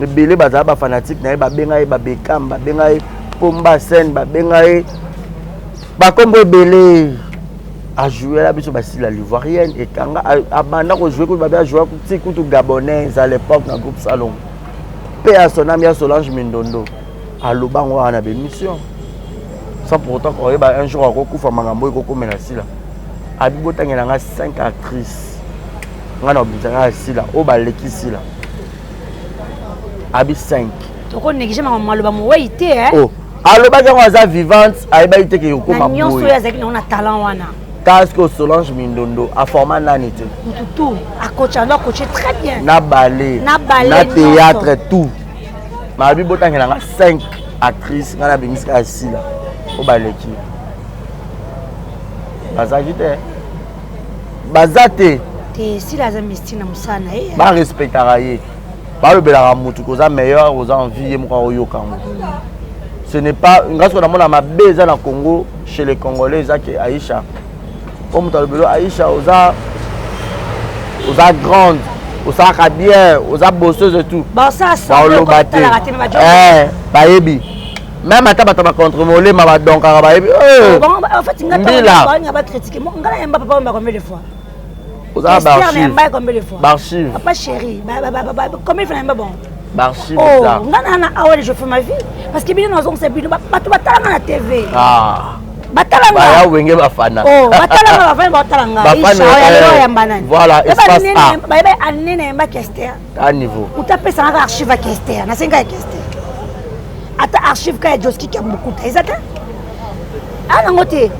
ebele. Bazala bafanatique na ye, babenga ye babekam, babenga ye Pomba Scène, babenga ye bakombo ebele. Ajouela biso basila l'ivoirienne ekanga, abanda kojouer kutu babe, ajoua ti kutu gabonaise à l'époque na groupe Salon mpe ya sonami ya Solange Mindondo. Aloba yango wana na bémission sans pourtant koyeba un jour akokufa. Makambo oyo ekokomela Sila, abi botangela nga 5 actrices, nga na obimisa nga ya Sila oyo baleki Sila, abi 5. Tokonéglige makambo maloba mowei te. Oh, alobaki yango aza vivante, ayebaki te ke ekokoma. Nyonso oyo azalaki nango na talent wana. Parce Solange Mindondo aforma nani te? Mutu tout acoache, ando acoache très bien. Na ballet. Na ballet. Na théâtre, tout. Mabi botangela nga 5 actrice, nga nabimisi kaka Sila oyo baleki bazalaki te, baza te. Te, Sila aza mystique na mosala na ye. Barespectaka ye, balobelaka motu koza meilleur, oza envie ye moko akoyoka yango. Ce n'est pas nga soki namona mabe eza na Congo chez les Congolais, eza ke Aisha po moto alobelo Aisha oza grande, osalaka bien, oza bosseuse et tout, baoloba te, bayebi même ata bato bacontre molema badonkaka, bayebi. Mbila oza baarchive. Baarchive. Papa chéri, combien de fois nayemba bon? Baarchive. Oh, nga na awa, je fais ma vie parce que bino nazongisa bino bato batalanga na TV. Batalanga. Baya Wenge bafana. Oh, batalanga, bafani batalanga oyamba nani? Voilà, espace A. Bayeba ane nayemba Kester. À niveau. Moto apesanga archive ya Kester, nasenga ya Kester, ata archive ka ya Joski Kiambukuta eza te, anango te.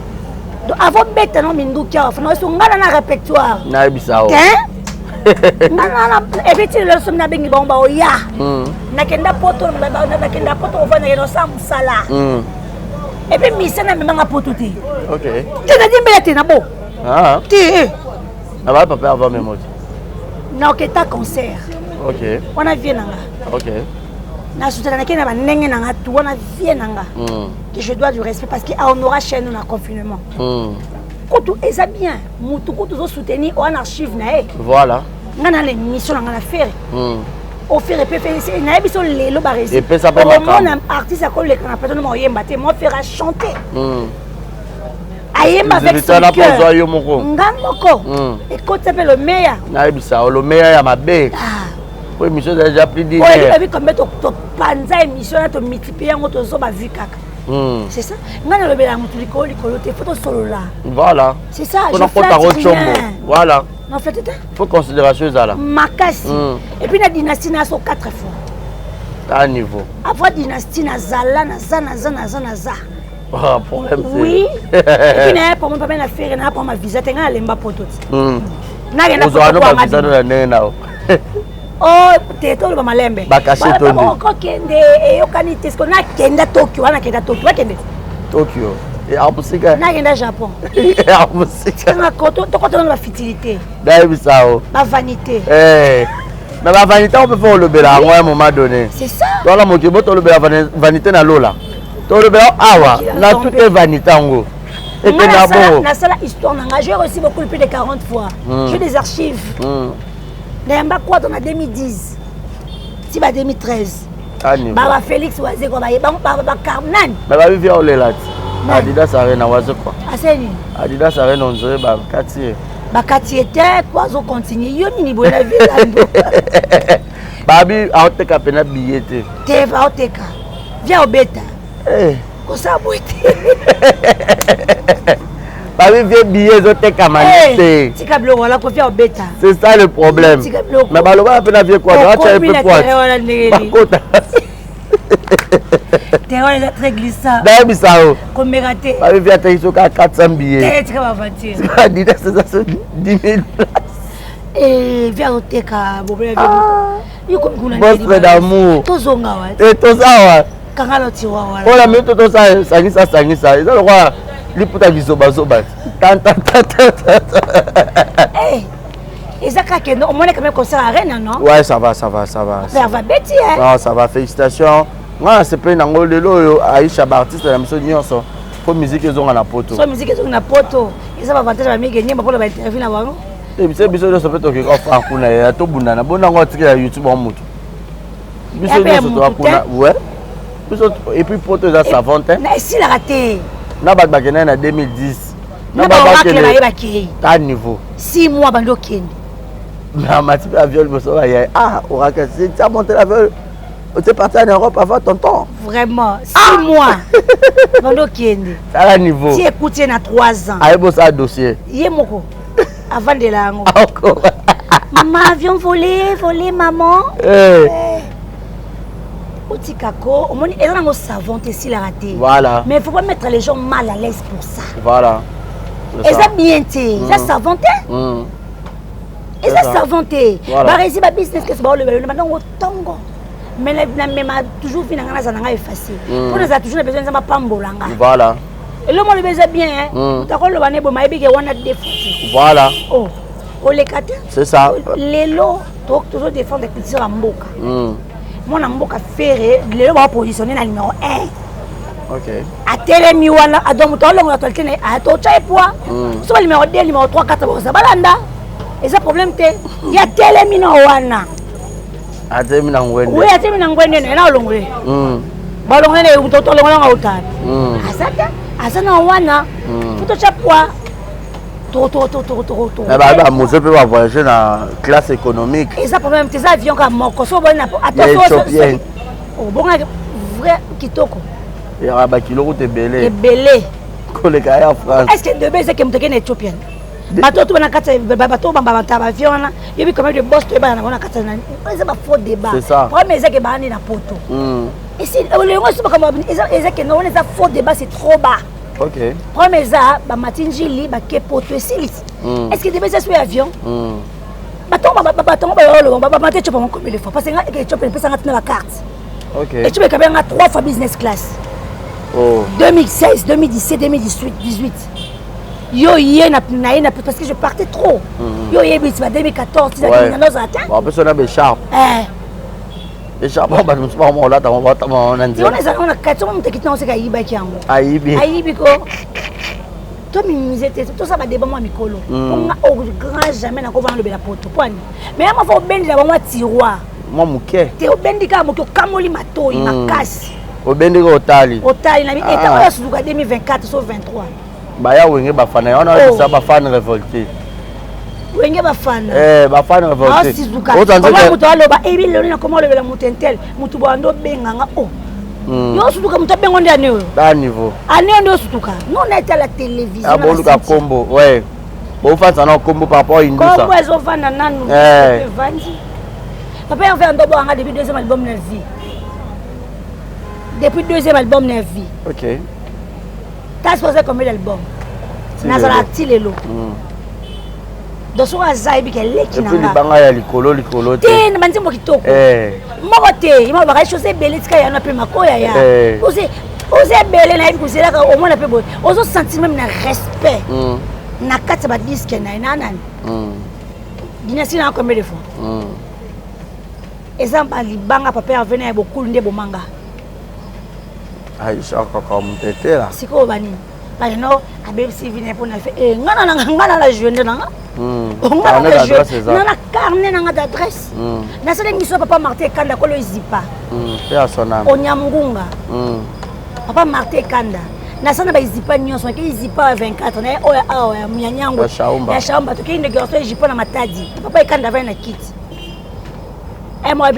Donc avant beta no minduki awa fana so nga na répertoire. Nayebisa o. Te, nga na ebeti lelo somi nabengi bango baoya. Nakenda poto, nakenda poto kovanda, nakenda osala mosala et puis mission namemanga poto te. Te, nadiembela te na bo te. Aba papa avant memo te. Nakoketa concert. Wana vie na nga. Nasutana, nake na bandenge na nga tu, wana vie na nga que je dois du respect parce que ahonora chaîne na confinement. Kutu eza bien, mutu kutu ozosoutenir oa na archive na ye. Nga na l'émission na nga na Ferre, ofere mpe nayebi so lelo. Epesa mpe makambo. Omona artiste akoleka na plateau noma oyemba te, mo Ferre achante, ayemba avec son Exclusivité cœur. ozwa yo moko. Nga moko. Ekotisa mpe lomeya. Nayebisa olomeya ya mabe po émission eza déjà plus d'une Oyo heure. ebi combien topanza émission na tomultiplie yango, tozoba vu kaka. C'est ça, nga nalobela motu likolo likolo te, faut tosolola. Voilà. C'est ça, je mpona flatte kotako rien. tshombo, voilà. Na flatte te. Faut considération ezala. Makasi. Et puis na dynastie na so 4 fois. Ta niveau. Avant dynastie na zala na za na za na za na za. Ah, problème c'est. Oui. Et puis na pour mon papa na ferre na pour ma visa te nga lemba poto. Nakenda ozwa no bavisa no na ndenge nao. Oh, te toloba malembe. Bakashe tondi. Okokende eyokani te siko nakenda Tokyo, wana nakenda Tokyo, bakende. Tokyo. Mosika. Nakenda Japon. Mosika. Tokotona na bafutilité. Nayebisa o. Bavanité. Eh. Mais bavanité on peut faire olobela yango à un moment donné. C'est ça. Toala mokili bo tolobela vanité na lola. Tolobela awa na tout est vanité yango. Ekenda bongo. Nasala histoire na nga, j'ai reçu beaucoup plus de 40 fois. J'ai des archives. Nayamba kwato na 2010 ti ba 2013. Baba Félix Wazekwa baye bango ba nani? Baba bivi olela ti. Adidas Arena Wazekwa. Aseni. Adidas Arena on dirait ba kati. Bakati ye te po azo continuer yo nini boye na vie Babi aoteka pena billet te. Te aoteka. Viens obeta. Eh. Kosala boye te. Babi vie billet ezotekama te. Tika biloko wana ko viens obeta. C'est ça le problème. Tika biloko. Mais balobaka mpe na vie kwa atia ye mpe poite. Bakota. Terrain eza très glissant. Nayebisa yo. Komeka te. Babi vie ateki soki 400 billets. Te tika ba aventure. Adidas eza so 10 000 places. Eh, viens oteka bobele. Yo komi kuna. Monstre d'amour. Tozonga wa. Eh, toza wa. Kanga lo tiwa wana. Ola minute tosa sangisa sangisa. Eza lokola liputa bizobazoba. Tan tan tan tan. Eh. Eza kaka no omoni quand même concert arena non? Ouais, ça va, ça va, ça va. Mais va beti hein. Non, ça va, félicitations. Nga nasepeli nango lelo oyo Aisha ba artiste na biso nyonso po musique ezonga na poto. So musique ezonga na poto. Eza ba avantage ba mingi nyemba pona ba interview na bango. Eh, biso biso nyonso mpe tokeka ofaa kuna ya tobundana bonango atikela YouTube wa motu. Biso nyonso toa kuna ouais. Biso et puis poto eza savon te. Na esilaka te. Na bato bakendaki na 2010. Na ba oracle bayebaki. Ta niveau. 6 mois bandi okende. Na mati mpe avion liboso baye ah oracle tu as monté l'avion. Tu es parti en Europe avant tonton. Vraiment, 6 mois. Bandi okende. Tala niveau. Ti ekuti ye na 3 ans. Ayebi osala dossier. Ye moko. Avandela yango. Encore. Maman, avion volé, volé, maman. Eh. Otika ko, omoni eza nango savon te esilaka te. Voilà. Mais il faut pas mettre les gens mal à l'aise pour ça. Voilà. Eza bien te, eza savon te. Eza savon te. Baresi ba business kesi baolobela bango tongo. Mais na mema toujours vi na nga nazala na nga effacer. Mpo nazala toujours na besoin nzambe apambola nga. Voilà. Eloko olobi eza bien, hein. Moto akoloba ne boye mayebi ke wana défaut. Voilà. Oh. Oleka te. C'est ça. Lelo tozo défendre culture ya mboka. Mwana mboka Ferre lelo ba positionner na numéro 1. OK. Atelemi wana donc moto alongola actualité na ye atotya ye poids. So ba numéro 2, numéro 3, 4 bakoza balanda. Eza problème te. Ye atelemi na wana. Atelemi na ngwende. Oui, atelemi na ngwende na ye na olongole. Balongole na ye moto olongola nga otala. Aza te, aza na wana. Faut totya poids. Ba mozo mpe ba voyager na classe économique. Eza problème te, eza avion kaka moko. So oboni na Ethiopien. Obongaki vrai kitoko. Eyaka bakilo kutu ebele. Ebele. Koleka ya France. Est-ce que debe ezaki moto akende na Ethiopien? Bato to na kati bato bamba banta ba avion wana, yebi combien de boss to yebana na bango na kati na eza ba faux débat. C'est ça. Problème ezaki baani na poto. Et si olingo so makambo eza eza ke non eza faux débat, c'est trop bas. OK. Problème eza ba matinjili ba ke poto esili. Est-ce que debe eza sur avion? Bato ba bato ba yolo ba ba mate chopa combien de fois parce que nga Ethiopie pesa nga tina ba carte. OK. Ethiopie kabia nga 3 fois business class. Oh. 2016, 2017, 2018, 18. Yo ye na na ye na parce que je partais trop. Yo ye biti ba 2014 ti na 2014 ata. Bon, pesa na be sharp. Eh. Écharpe bato mosusu bakoma kolata bango batama bango na nzela. Wana ezalaka na kati soki moto akiti nango seka ayibaki yango. Ayibi. Ayibi ko. To minimiser te tosala ba débat mwa mikolo. Nga au grand jamais nakovanda lobela poto. Pwani. Mais ya mwa obendela bango tiroir. Mwa moke. Te obendi kaka moke okamoli matoi makasi. Obendi ko otali. Otali na eta oyo suzuka 2024 so 23. Baya wenge bafana wana oyebisa bafane révolté. Wenge bafana. Eh, bafane révolté. Asizuka. Omo moto aloba ebi lelo na koma olobela moto intel, moto bwando obenganga o. Yo sutuka moto abengo nde ane oyo. Da niveau. Ane oyo nde osutuka. Non, on a été à la télévision. Ah, boluka kombo, ouais. Bofandisa na kombo par rapport indusa. Kombo ezovanda nanu. Eh. Evandi. Papa Hervé Andobo anga depuis deuxième album na vie. Depuis deuxième album na vie. OK. T'as posé combien d'albums? Nazala ti lelo. Donc soki aza ayebi ke leki na nga. Libanga ya likolo likolo te. Te na banzembo kitoko. Eh. Moko te, ye moko baka chose ebele tika ya na pe makoya ya. Eh. Oze oza ebele nayebi kozelaka omona mpe boye ozo sentir meme na respect mm. na kati ya badiske na ye na nani mm. dynastie na combien de fois mm. eza balibanga papa herve na ya bokulu nde bomanga aisha kaka mutetela sikoyo banini balino abebisi vi na ye mpo na fe eh, nga na la jeune na nga nga na carnet na nga d'adresse hmm. nasali miso papa martin ekanda kolo ezipa hmm, onyamungunga hmm. papa martin ekanda nasala na baezipa nyonso nakei ezipa ya 24 na ye oyo awa ya nyango ya shaumba tokei ndeke oso ejipa na matadi papa ekanda avandi na kiti Eh, moi,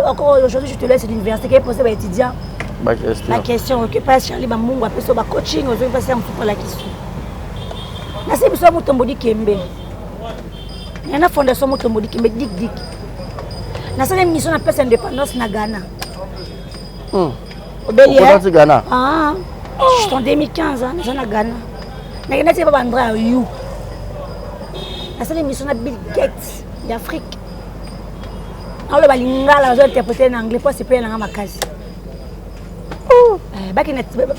encore aujourd'hui, je te laisse l'université qui posé ba étudiants. Ba question. Ba question, que passe Charlie Bamungu après ça ba coaching, aujourd'hui passer en pour la question. Nasi biso mutombo di kembe. Na fondation mutombo di kembe dik dik. Nasala mission na place indépendance na Ghana. Obeli eh? Ghana. Ah. Je suis en 2015, hein, naza na Ghana. Nakenda ti ba Andra you. Nasala mission na Bill Gates d'Afrique. Aloba lingala bazo interpréter na anglais po asepela nanga makasi. Eh,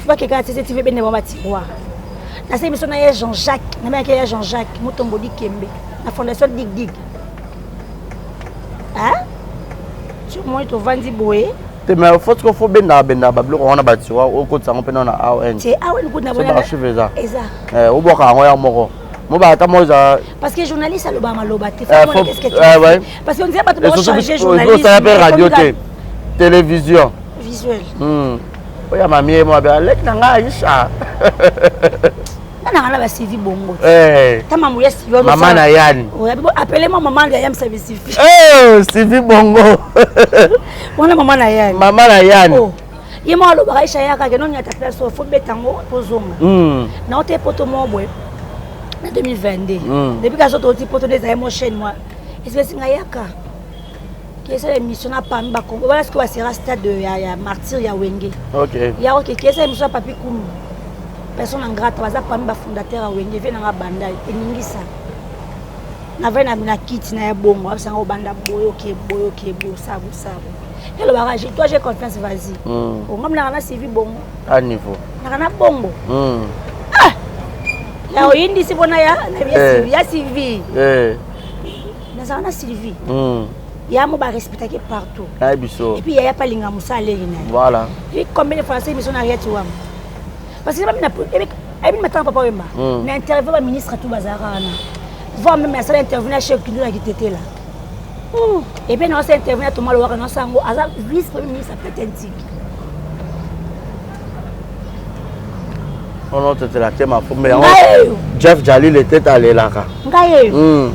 bakeka cctv bende bango batiroir nasali biso na ye jean-jacques nabengaki ye jean-jacques motombo dikembe na fondation dig dig omoni tovandi boye te mais faut siko fo bendaka bendaka babiloko wana batiroir okotisa yango mpe na aon te aon kutu na archive eza eza eh, obwaka yango ya moko mobaka ata moko eza parce que journaliste alobaka maloba te eh, eh, parce que on dirait bato baochange journaliste osala mpe radio te télévision visuel hmm. oya mamie mo abe aleki na ngai aisha nga nanga na basivi bongo eh. ta mamu ya sivi mama na yani appelez moi maman ya yamsa bisivi eh, sivi bongo wana mama na yani mama na yani oh. ye moko alobaka aisha yaka ke noni ata place oyo fo beta yango tozonga hmm. nao te poto moko boye na 2022 hmm. depuis kaso toti poto nde ezali mo chaîne mwa espèce nga yaka kesala émission na pami bakongo wana sikoyo basera stade ya, ya martyr ya wenge okay. ya oke kesala émission na papi kumi personne en grate baza parmi bafondateur ya wenge vie nanga banda eningisa navai na, na kiti na ya bongo abisanga obanda boye oke boye oke boye sabu sabu elobaka toi j'ai confiance vas-y mm. ongami nanga na suivi bongo à niveau nanga na bongo mm. ah! ya oyindisi mpona ya eh. ya suivi eh. nazala na sylvie mm. ya mo barespectaki partout naye biso et puis yaya mpe alinga mosala aleli na ye voilà et combien de fois asali biso na rieti wama parce que ayebi matanga papa wemba mm. na interview baministre tout bazalaka wana voire même asala interview na chef kindu na kitetela mm. et puis naosala interview na thomas lowaka naosala yango aza vice premier ministre apete ntiki ono otetela te mafumbe yango jeff jalil etete alelaka ngai eyo mm.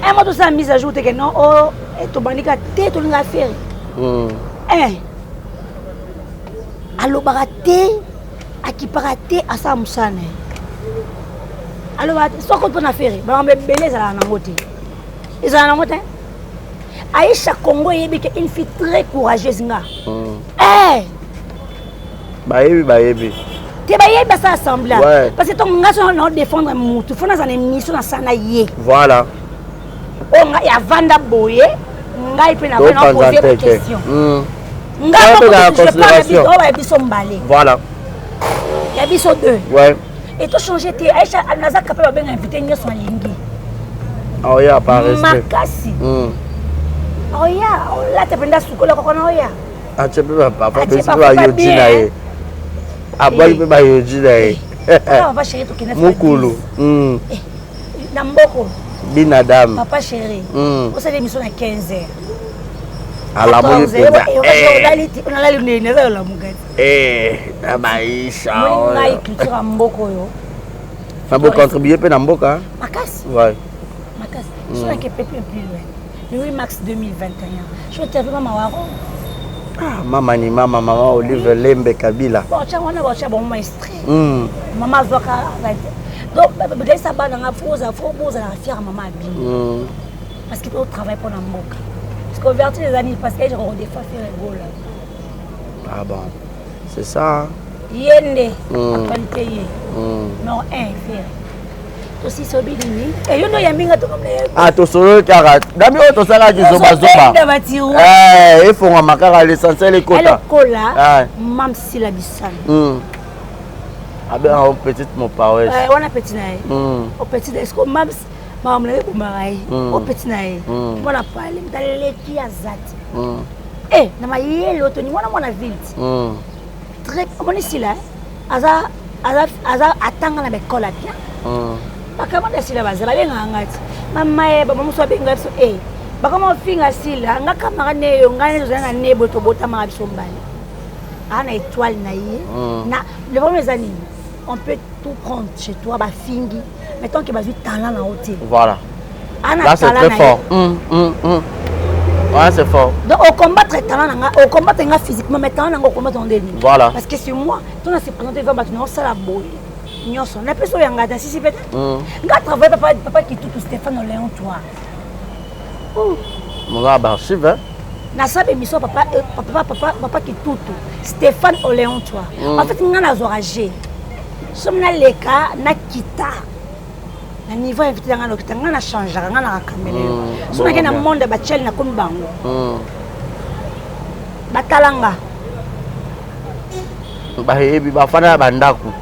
un mois tosala mise à jour te ke non o oh, eh, tobandika te tolinga fere mm. eh. alobaka te akipaka te asala mosala na ye alobaka te soko mpo na fere makambo ebele ezalaka nango te ezalaka nango te aisha congo eyebi ke une fille très courageuse nga mm. eh! bayebi bayebi te bayebi basala semblant ouais. parce que ntongo nga so nao défendre mutu fo naza na émission nasala na ye voilà oyo ngai avanda boye ngai mpe na pose ba question hmm. ngai ya biso mbale voilà ya biso deux ouais. et to changer te aisha naza capable babenga invité nyonso alingi oya par respect makasi hmm. oya olata mpenza sukola koko na oya atie mpe bapapa mpe bayoji na ye abwaki mpe bayoji na ye mokulu hmm. eh, na mboko binadam papa chéri hmm. osala émission na 15 heures alamuki mpenza olali ndeni eza olamuka te na maisha ngai culture ya mboka oyo na bocontribue mpe na mboka makasi makasi soki pepe plus loin Le 8 mars 2021. Je te mama waro. Ah, mama ni mama mama Olive oui. Lembe Kabila. Bon, tiens, on a bon maestri. Mm. Mama azwaka Donc bagaisa bana nga fo ozala fo bozalaka fier mama ya bino hmm. parce que totravaille mpo na mboka parce que ouverture eza nini parce que ejaka kodefa Ferre Gola. Ah bon, c'est ça. Ye nde hmm. actualité ye hmm. non un Ferre tosisi obi nini eh, yo nde oyambi nga ah tosololi kaka dami oyo tosalaki zobazoba eh, efongwama kaka l'essentiel ekota elokola eh. mamsila bisano abenga o petite mopawes eh, wana petit na ye hmm. o petit est ce que mams makambo na ye ebomaka ye hmm. o petit na ye hmm. mwana pale moto aleki aza te e na mayele oyo toni mwana mwana ville ti très omoni sila aza aza aza atanga na baekole ya bien bakamata ya sila baza babengaka nga ti mama ye bama mosusu abenga biso e bakoma ofinga sila nga camarade ne yo ngai tozali na nebo tobotamaka biso mbala aa na étoile na ye mm. na le problème eza nini on peut tout prendre chez toi bafingi mais tant que bazwi talent na yo te voilà là c'est très fort mm, mm, mm. Ouais, c'est fort. Donc, au combattre talent, au combattre physiquement, mais talent, au combattre en déni. Voilà. Parce que c'est moi, tout on s'est présenté devant nous, ça la boye. Nyonso, na peso yanga ta sisi peut-être. Nga travaille papa papa qui tout Stéphane Léon toi. Moza ba archive hein. Nasala émission papa euh, papa papa papa Kitutu Stéphane Oléon toi. Mm. En fait nga nazwaka G. Soki naleka nakita na niveau invité na nga nakita nga na changeaka nga naka caméléon. Mm. Soki nake na monde ya bachel nakomi bango. Mm. Batala nga. Bayebi bafanda na bandako.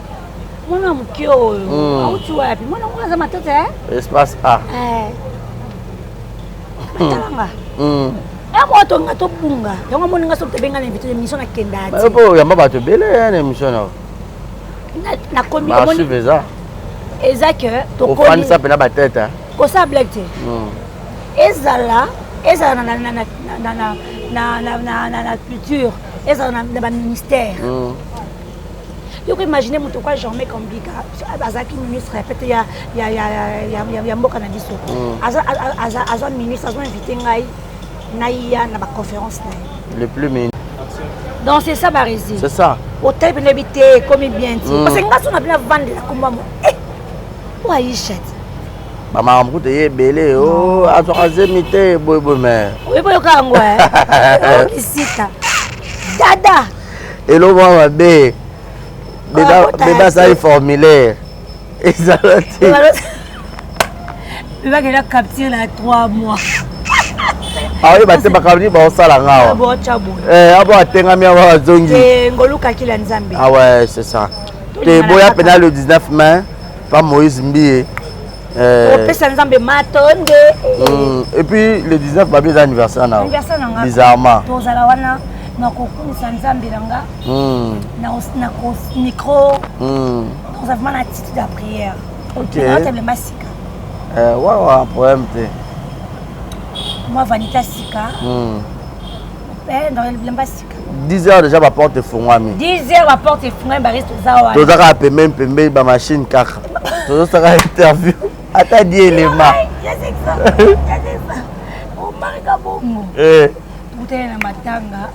Mwana moke oyo mm. auti wapi? Mwana ngo aza matata eh? Espace A. Eh. Batalanga. Mm. Yango eh, tonga tobunga. Yango moni nga soki tobenga na invité émission na kenda ati. Po yamba bato ebele eh, na émission na. Na komi omoni. Eza. Eza que tokoli. Ofandisa pena ba tête. Hein. Kosala blague te. Mm. Ezala ezala na na na na na na na na na na culture, ezala na ba ministère. Mm. Yo ko imaginer moto kwa Jean-Marc Kambika azalaki ministre pete ya ya ya ya ya, ya mboka na biso. Mm. Aza aza aza ministre azo invité ngai na ya na ba conférence na ye. Le plus mini. Donc c'est ça Barési. C'est ça. Otali pene bi te komi bien ti. Mm. Parce que nga so na bina vandela komba mo. Eh. Wa Aisha. Bamakambo kutu eye ebele o oh, azwaka zemi te boyeboye mais. Oyebi oyoka yango eh. Kisita. Dada. Eloko mwa mabe bebe asali formulaire ezala te. Bebe akenda capture na 3 mois. Aoyeba te makambo nini baosala nga awa. Eh, abo atengami awa azongi. Eh, ngolukakila nzambe. Ah ouais, c'est ça. Te boya pena le 19 mai pa Moïse Mbiye. Eh. Opesa nzambe matonde. Mm. Et puis le 19 babi eza anniversaire na. Anniversaire na nga. Bizarrement. Tozala wana na kokumisa nzambe na nga. Mm. Na na ko micro. Mm. Toza vraiment na attitude ya prière. OK. Na table masika. Eh ouais ouais problème te. Moi vanité sika. Mm. Eh dans le sika. 10 heures déjà ba porte efungwami. 10 heures ba porte efungwami ba reste toza wana. Toza kaka pembeni pembeni ba machine kaka. Tozosaka interview ata di elema. Omarika bongo. Eh. Tukutane na matanga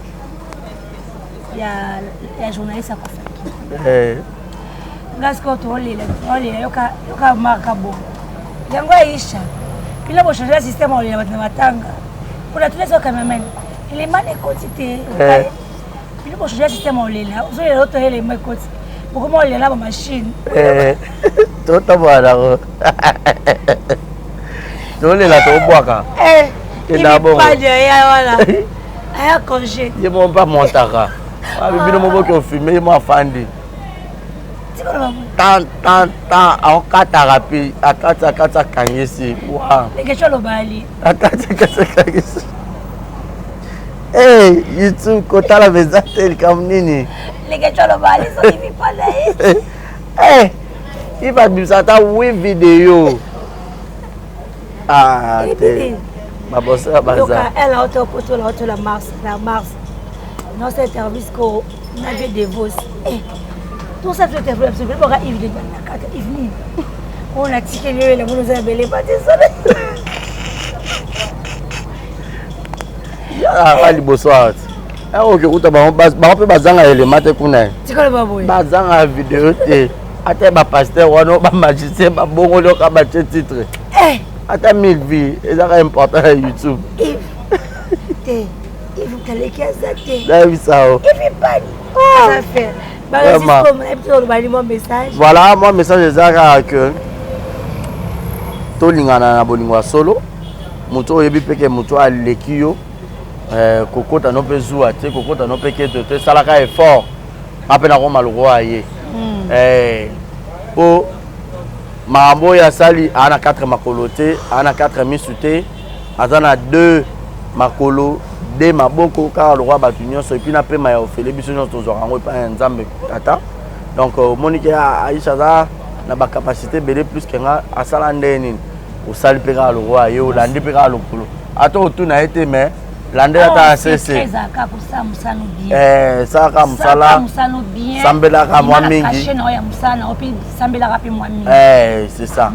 ya ya journaliste akufaki. Eh. Nga sikoyo tolela tolela yoka yoka marka bongo. Yango Aisha. Bino bo changer système olela bato na matanga. Kuna tuna cameraman. Elema na ekoti te. Eh. Bino bo changer système olela. Ozolela otoya elema ekoti. Bokoma olela ba machine. Eh. Totambola nango. Tolela tobwaka. Eh. Kenda bongo. Ipadia ya wana. Aya congé. Ye moko mpe amontaka. Abi bino moko boke ofilme ye moko afandi. Tan tan tan aokataka mpe akati akati akangisi. Wa. Lekesho alobali. Akati akati akangisi. Hey, YouTube kotala mpenza te likambo nini. Lekesho alobali soki mipanda ye. Hey, iva bimisa ata 8 video. Ah, te. Babosela baza. Elle a auto poto la auto la mars, la mars. Non c'est service ko na vie de vos. Eh. Tout ça tout est vrai, c'est pas Yves de Banakata, Yves ni. On a tiqué le la mono za belé pas désolé. Yaka liboso awa. Awa oke kuta bango bango mpe bazanga elema te kuna. Tikala baboye. Bazanga video te. Ata ba pasteur wana ba magicien babongoli oka batie titre. Eh. Ata 1000 vues ezaka important na YouTube. Yves te Yves kaleki aza te. Nayebisa yo. Yves Ipani. Oh. Aza faire. Voilà, moi message eza kaka que tolingana na bolingo ya solo moto oyebi mpe ke moto aleki yo eh, kokota no mpe zuwa te kokota no mpe keto te salaka effort nga mpe nakoma lokola ye eh, mpo makambo oyo asali aa na 4 makolo te aa na 4 misu te aza na 2 makolo de maboko kaka lokola bato nyonso epuis na pema ya ofele biso nyonso tozwaka yango epai ya nzambe tata donc euh, omoni ke ah, aisha aza na bacapacité ebele plus ke nga asala ndenge nini osali mpe kaka lokola ye olandi mpe kaka lokolo ata otuna ye te mais landela ata oh, asese eh, salaka mosala sambelaka mwa mingi eh, c'est ça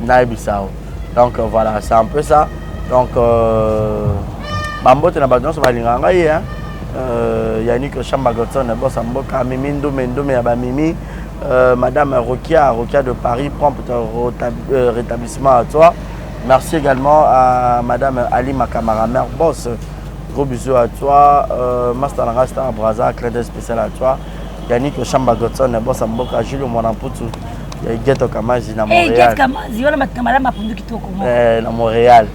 nayebisa yo donc euh, voilà c'est un peu ça donc euh, bambote na bato nyonso balingaka ngai ye euh, yannick chamba godson bosa mboka mimi ndume ndume ya bamimi euh, madame rokia rokia de paris prompt euh, rétablissement à toi merci également à madame alima kamara mère boss gros bisous à toi euh, master nanga star braza clin d'œil spécial à toi yannick chamba godson bosa mboka julio mwana mputu ya Geto Kamazi na eh, Montréal. Hey, Kamazi wana madame apundu kitoko mo. Eh, na Montréal.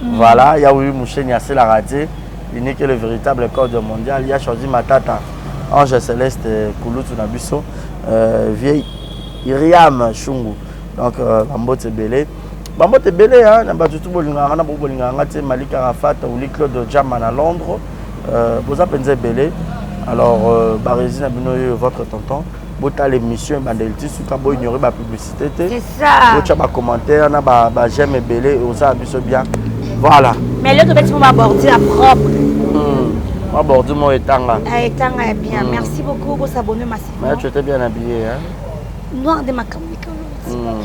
Mm. Voilà, ya oui Moucheni asela raté, unique le véritable code mondial, il a choisi Matata Ange Céleste Kulutu na biso, euh, vieille Iriam Shungu. Donc euh, bambote ebele. Bambote ebele hein, na bato tout bolingaka nga na bolingaka nga te Malika Rafat, Ouli Claude Jama na Londres. Euh, boza penza ebele. Alors euh, Barezi na bino votre tonton. botala émission ebandeli ti suka bo ignore ba publicité te botya ba commentaire na ba j'aime ebele osala biso bien voilà mais lelo tobeti mo babordure ya propre hmm. mwa bordure moko etanga ah, etanga ya bien hmm. merci beaucoup bosabonne massivement mais tu étais bien habillé hein noir de makambo hmm.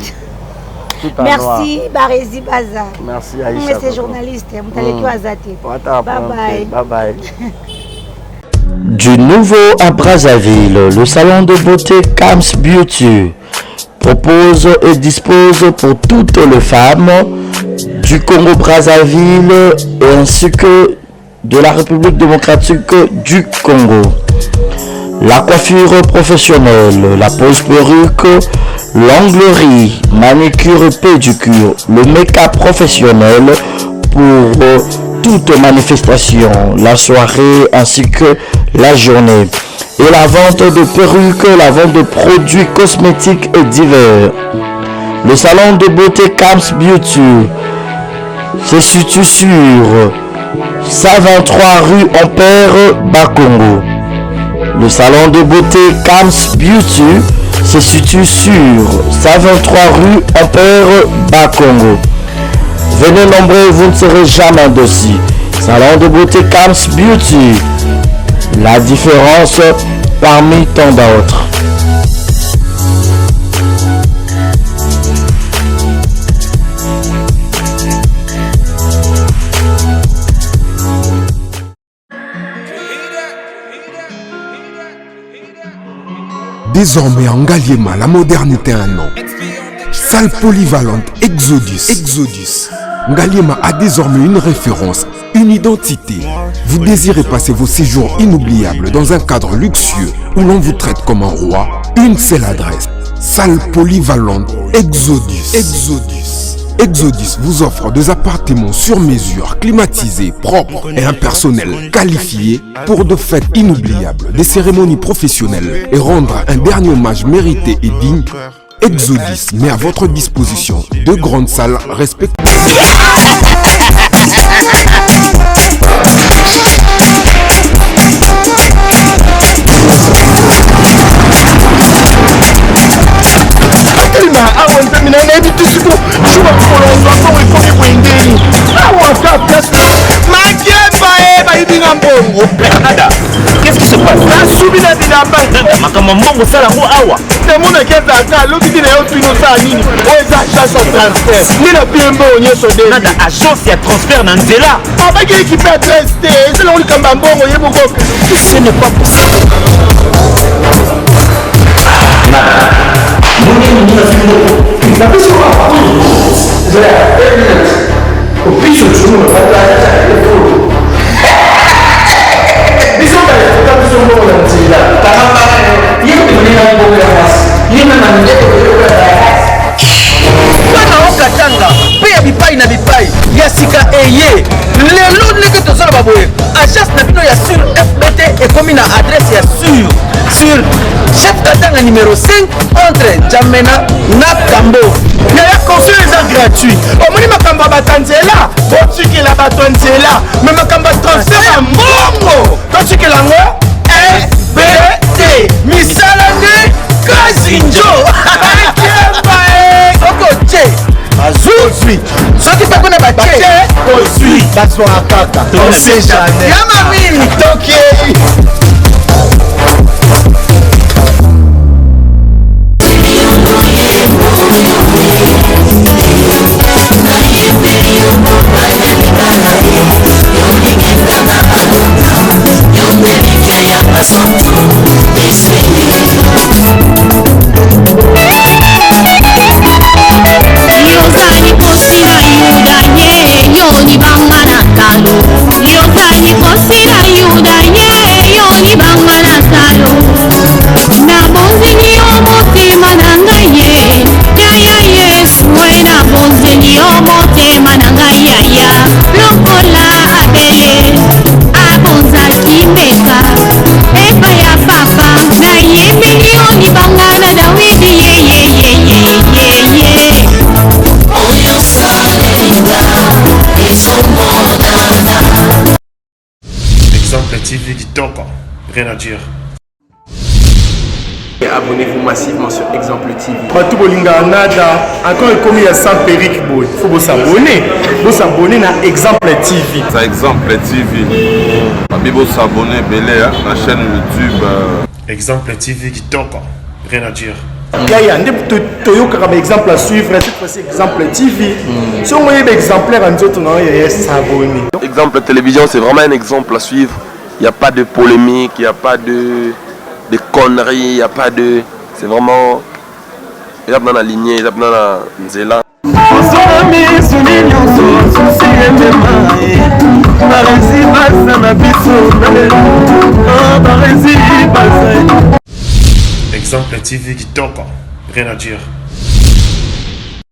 Merci Barezi Baza. Merci Aïcha. Monsieur journaliste, mutaleki wazate. Bye bye. Bye bye. Du nouveau à Brazzaville, le salon de beauté Kams Beauty propose et dispose pour toutes les femmes du Congo-Brazzaville ainsi que de la République démocratique du Congo. La coiffure professionnelle, la pose perruque, l'onglerie, manicure pédicure, le make-up professionnel pour toute manifestation, la soirée ainsi que la journée. Et la vente de perruques, la vente de produits cosmétiques et divers. Le salon de beauté Camps Beauty se situe sur 123 rue Ampère Bakongo. Le salon de beauté Camps Beauty se situe sur 123 rue Ampère Bakongo. Venez nombreux, vous ne serez jamais déçus. Salon de beauté Camps Beauty. La différence parmi tant d'autres. Désormais en Ngaliema, la modernité a un nom. Salle polyvalente Exodus. Exodus. Ngaliema a désormais une référence, une identité. Vous désirez passer vos séjours inoubliables dans un cadre luxueux où l'on vous traite comme un roi Une seule adresse. Salle polyvalente Exodus. Exodus. Exodus vous offre des appartements sur mesure, climatisés, propres et un personnel qualifié pour de fêtes inoubliables, des cérémonies professionnelles et rendre un dernier hommage mérité et digne. Exodus met à votre disposition deux grandes salles respectées. awa nzambe na nayebi te siko shuba kolonzwa mbongo ekomi boye ndeni awa ka place makemba e bayibi nga mbongo ada qu'est-ce qui se passe nasubi na bilamba makambo mbongo osala yango awa namonaki ezalaka alobi nde na yo tuni osala nini oyo eza agence ya transfert nde na pie mbongo nyonso nde nada agence ya transfert na nzela abaki ekipe adresse te eza nango likambo ya mbongo ye moko ce n'est pas possible. Bana okatanga mpe ya bipai na bipai ya sika eye lelo ndenge tozoloba boye agence na bino ya sur fbt ekomi na adresse ya sur sur chef katanga numero 5 entre jamena na kambo. Yaya, conseil eza gratuit. Omoni makambo ya bato ya nzela, botikela bato ya nzela, me makambo ya transfert ya mbongo, totikela yango fbt. Misala nde kazinjo ekemba. Soki otie, bazwi. Soki mpe kuna batie, ozwi, bazwaka kaka, on sait jamais. Ya mami. Tokei. Yozali kosi na Yuda ye, yo libanga na talo. Yozali kosi na Yuda ye, yo libanga na talo. Nabonzeli yo motema na ngai ye, yaya Yesu e, nabonzeli yo motema na ngai yaya. Lokola Abele abonzaki mbeka epai ya papa, nayembeli yo libanga na Dawidi yeyeyeyeyeye. Oyo osalinga ezomonana. Exemple TV kitoko, rien à dire. Abonnez-vous massivement sur Exemple TV. Bato bolingaka nada encore, ekomi ya sans perruque boye, faut bosabonner, bosabonner na Exemple TV. Ça, Exemple TV babi, bosabonner ebele na chaîne YouTube. Exemple TV kitoko, rien à dire. Yaya, nde toyokaka baexemple à suivre. Cette fois-ci, Exemple TV, soki oyeba exemplaire ya nzoto na yo, yaya, s'abonner. Exemple Télévision, c'est vraiment un exemple à suivre. Il n'y a pas de polémique, il n'y a pas de conneries, il n'y a pas de. C'est vraiment. Il y a dans la lignée, il y a dans la nzela. Osona misu nyonso, susi emema baresi baza na biso, baresi baza. Exemple TV kitoko, rien à dire.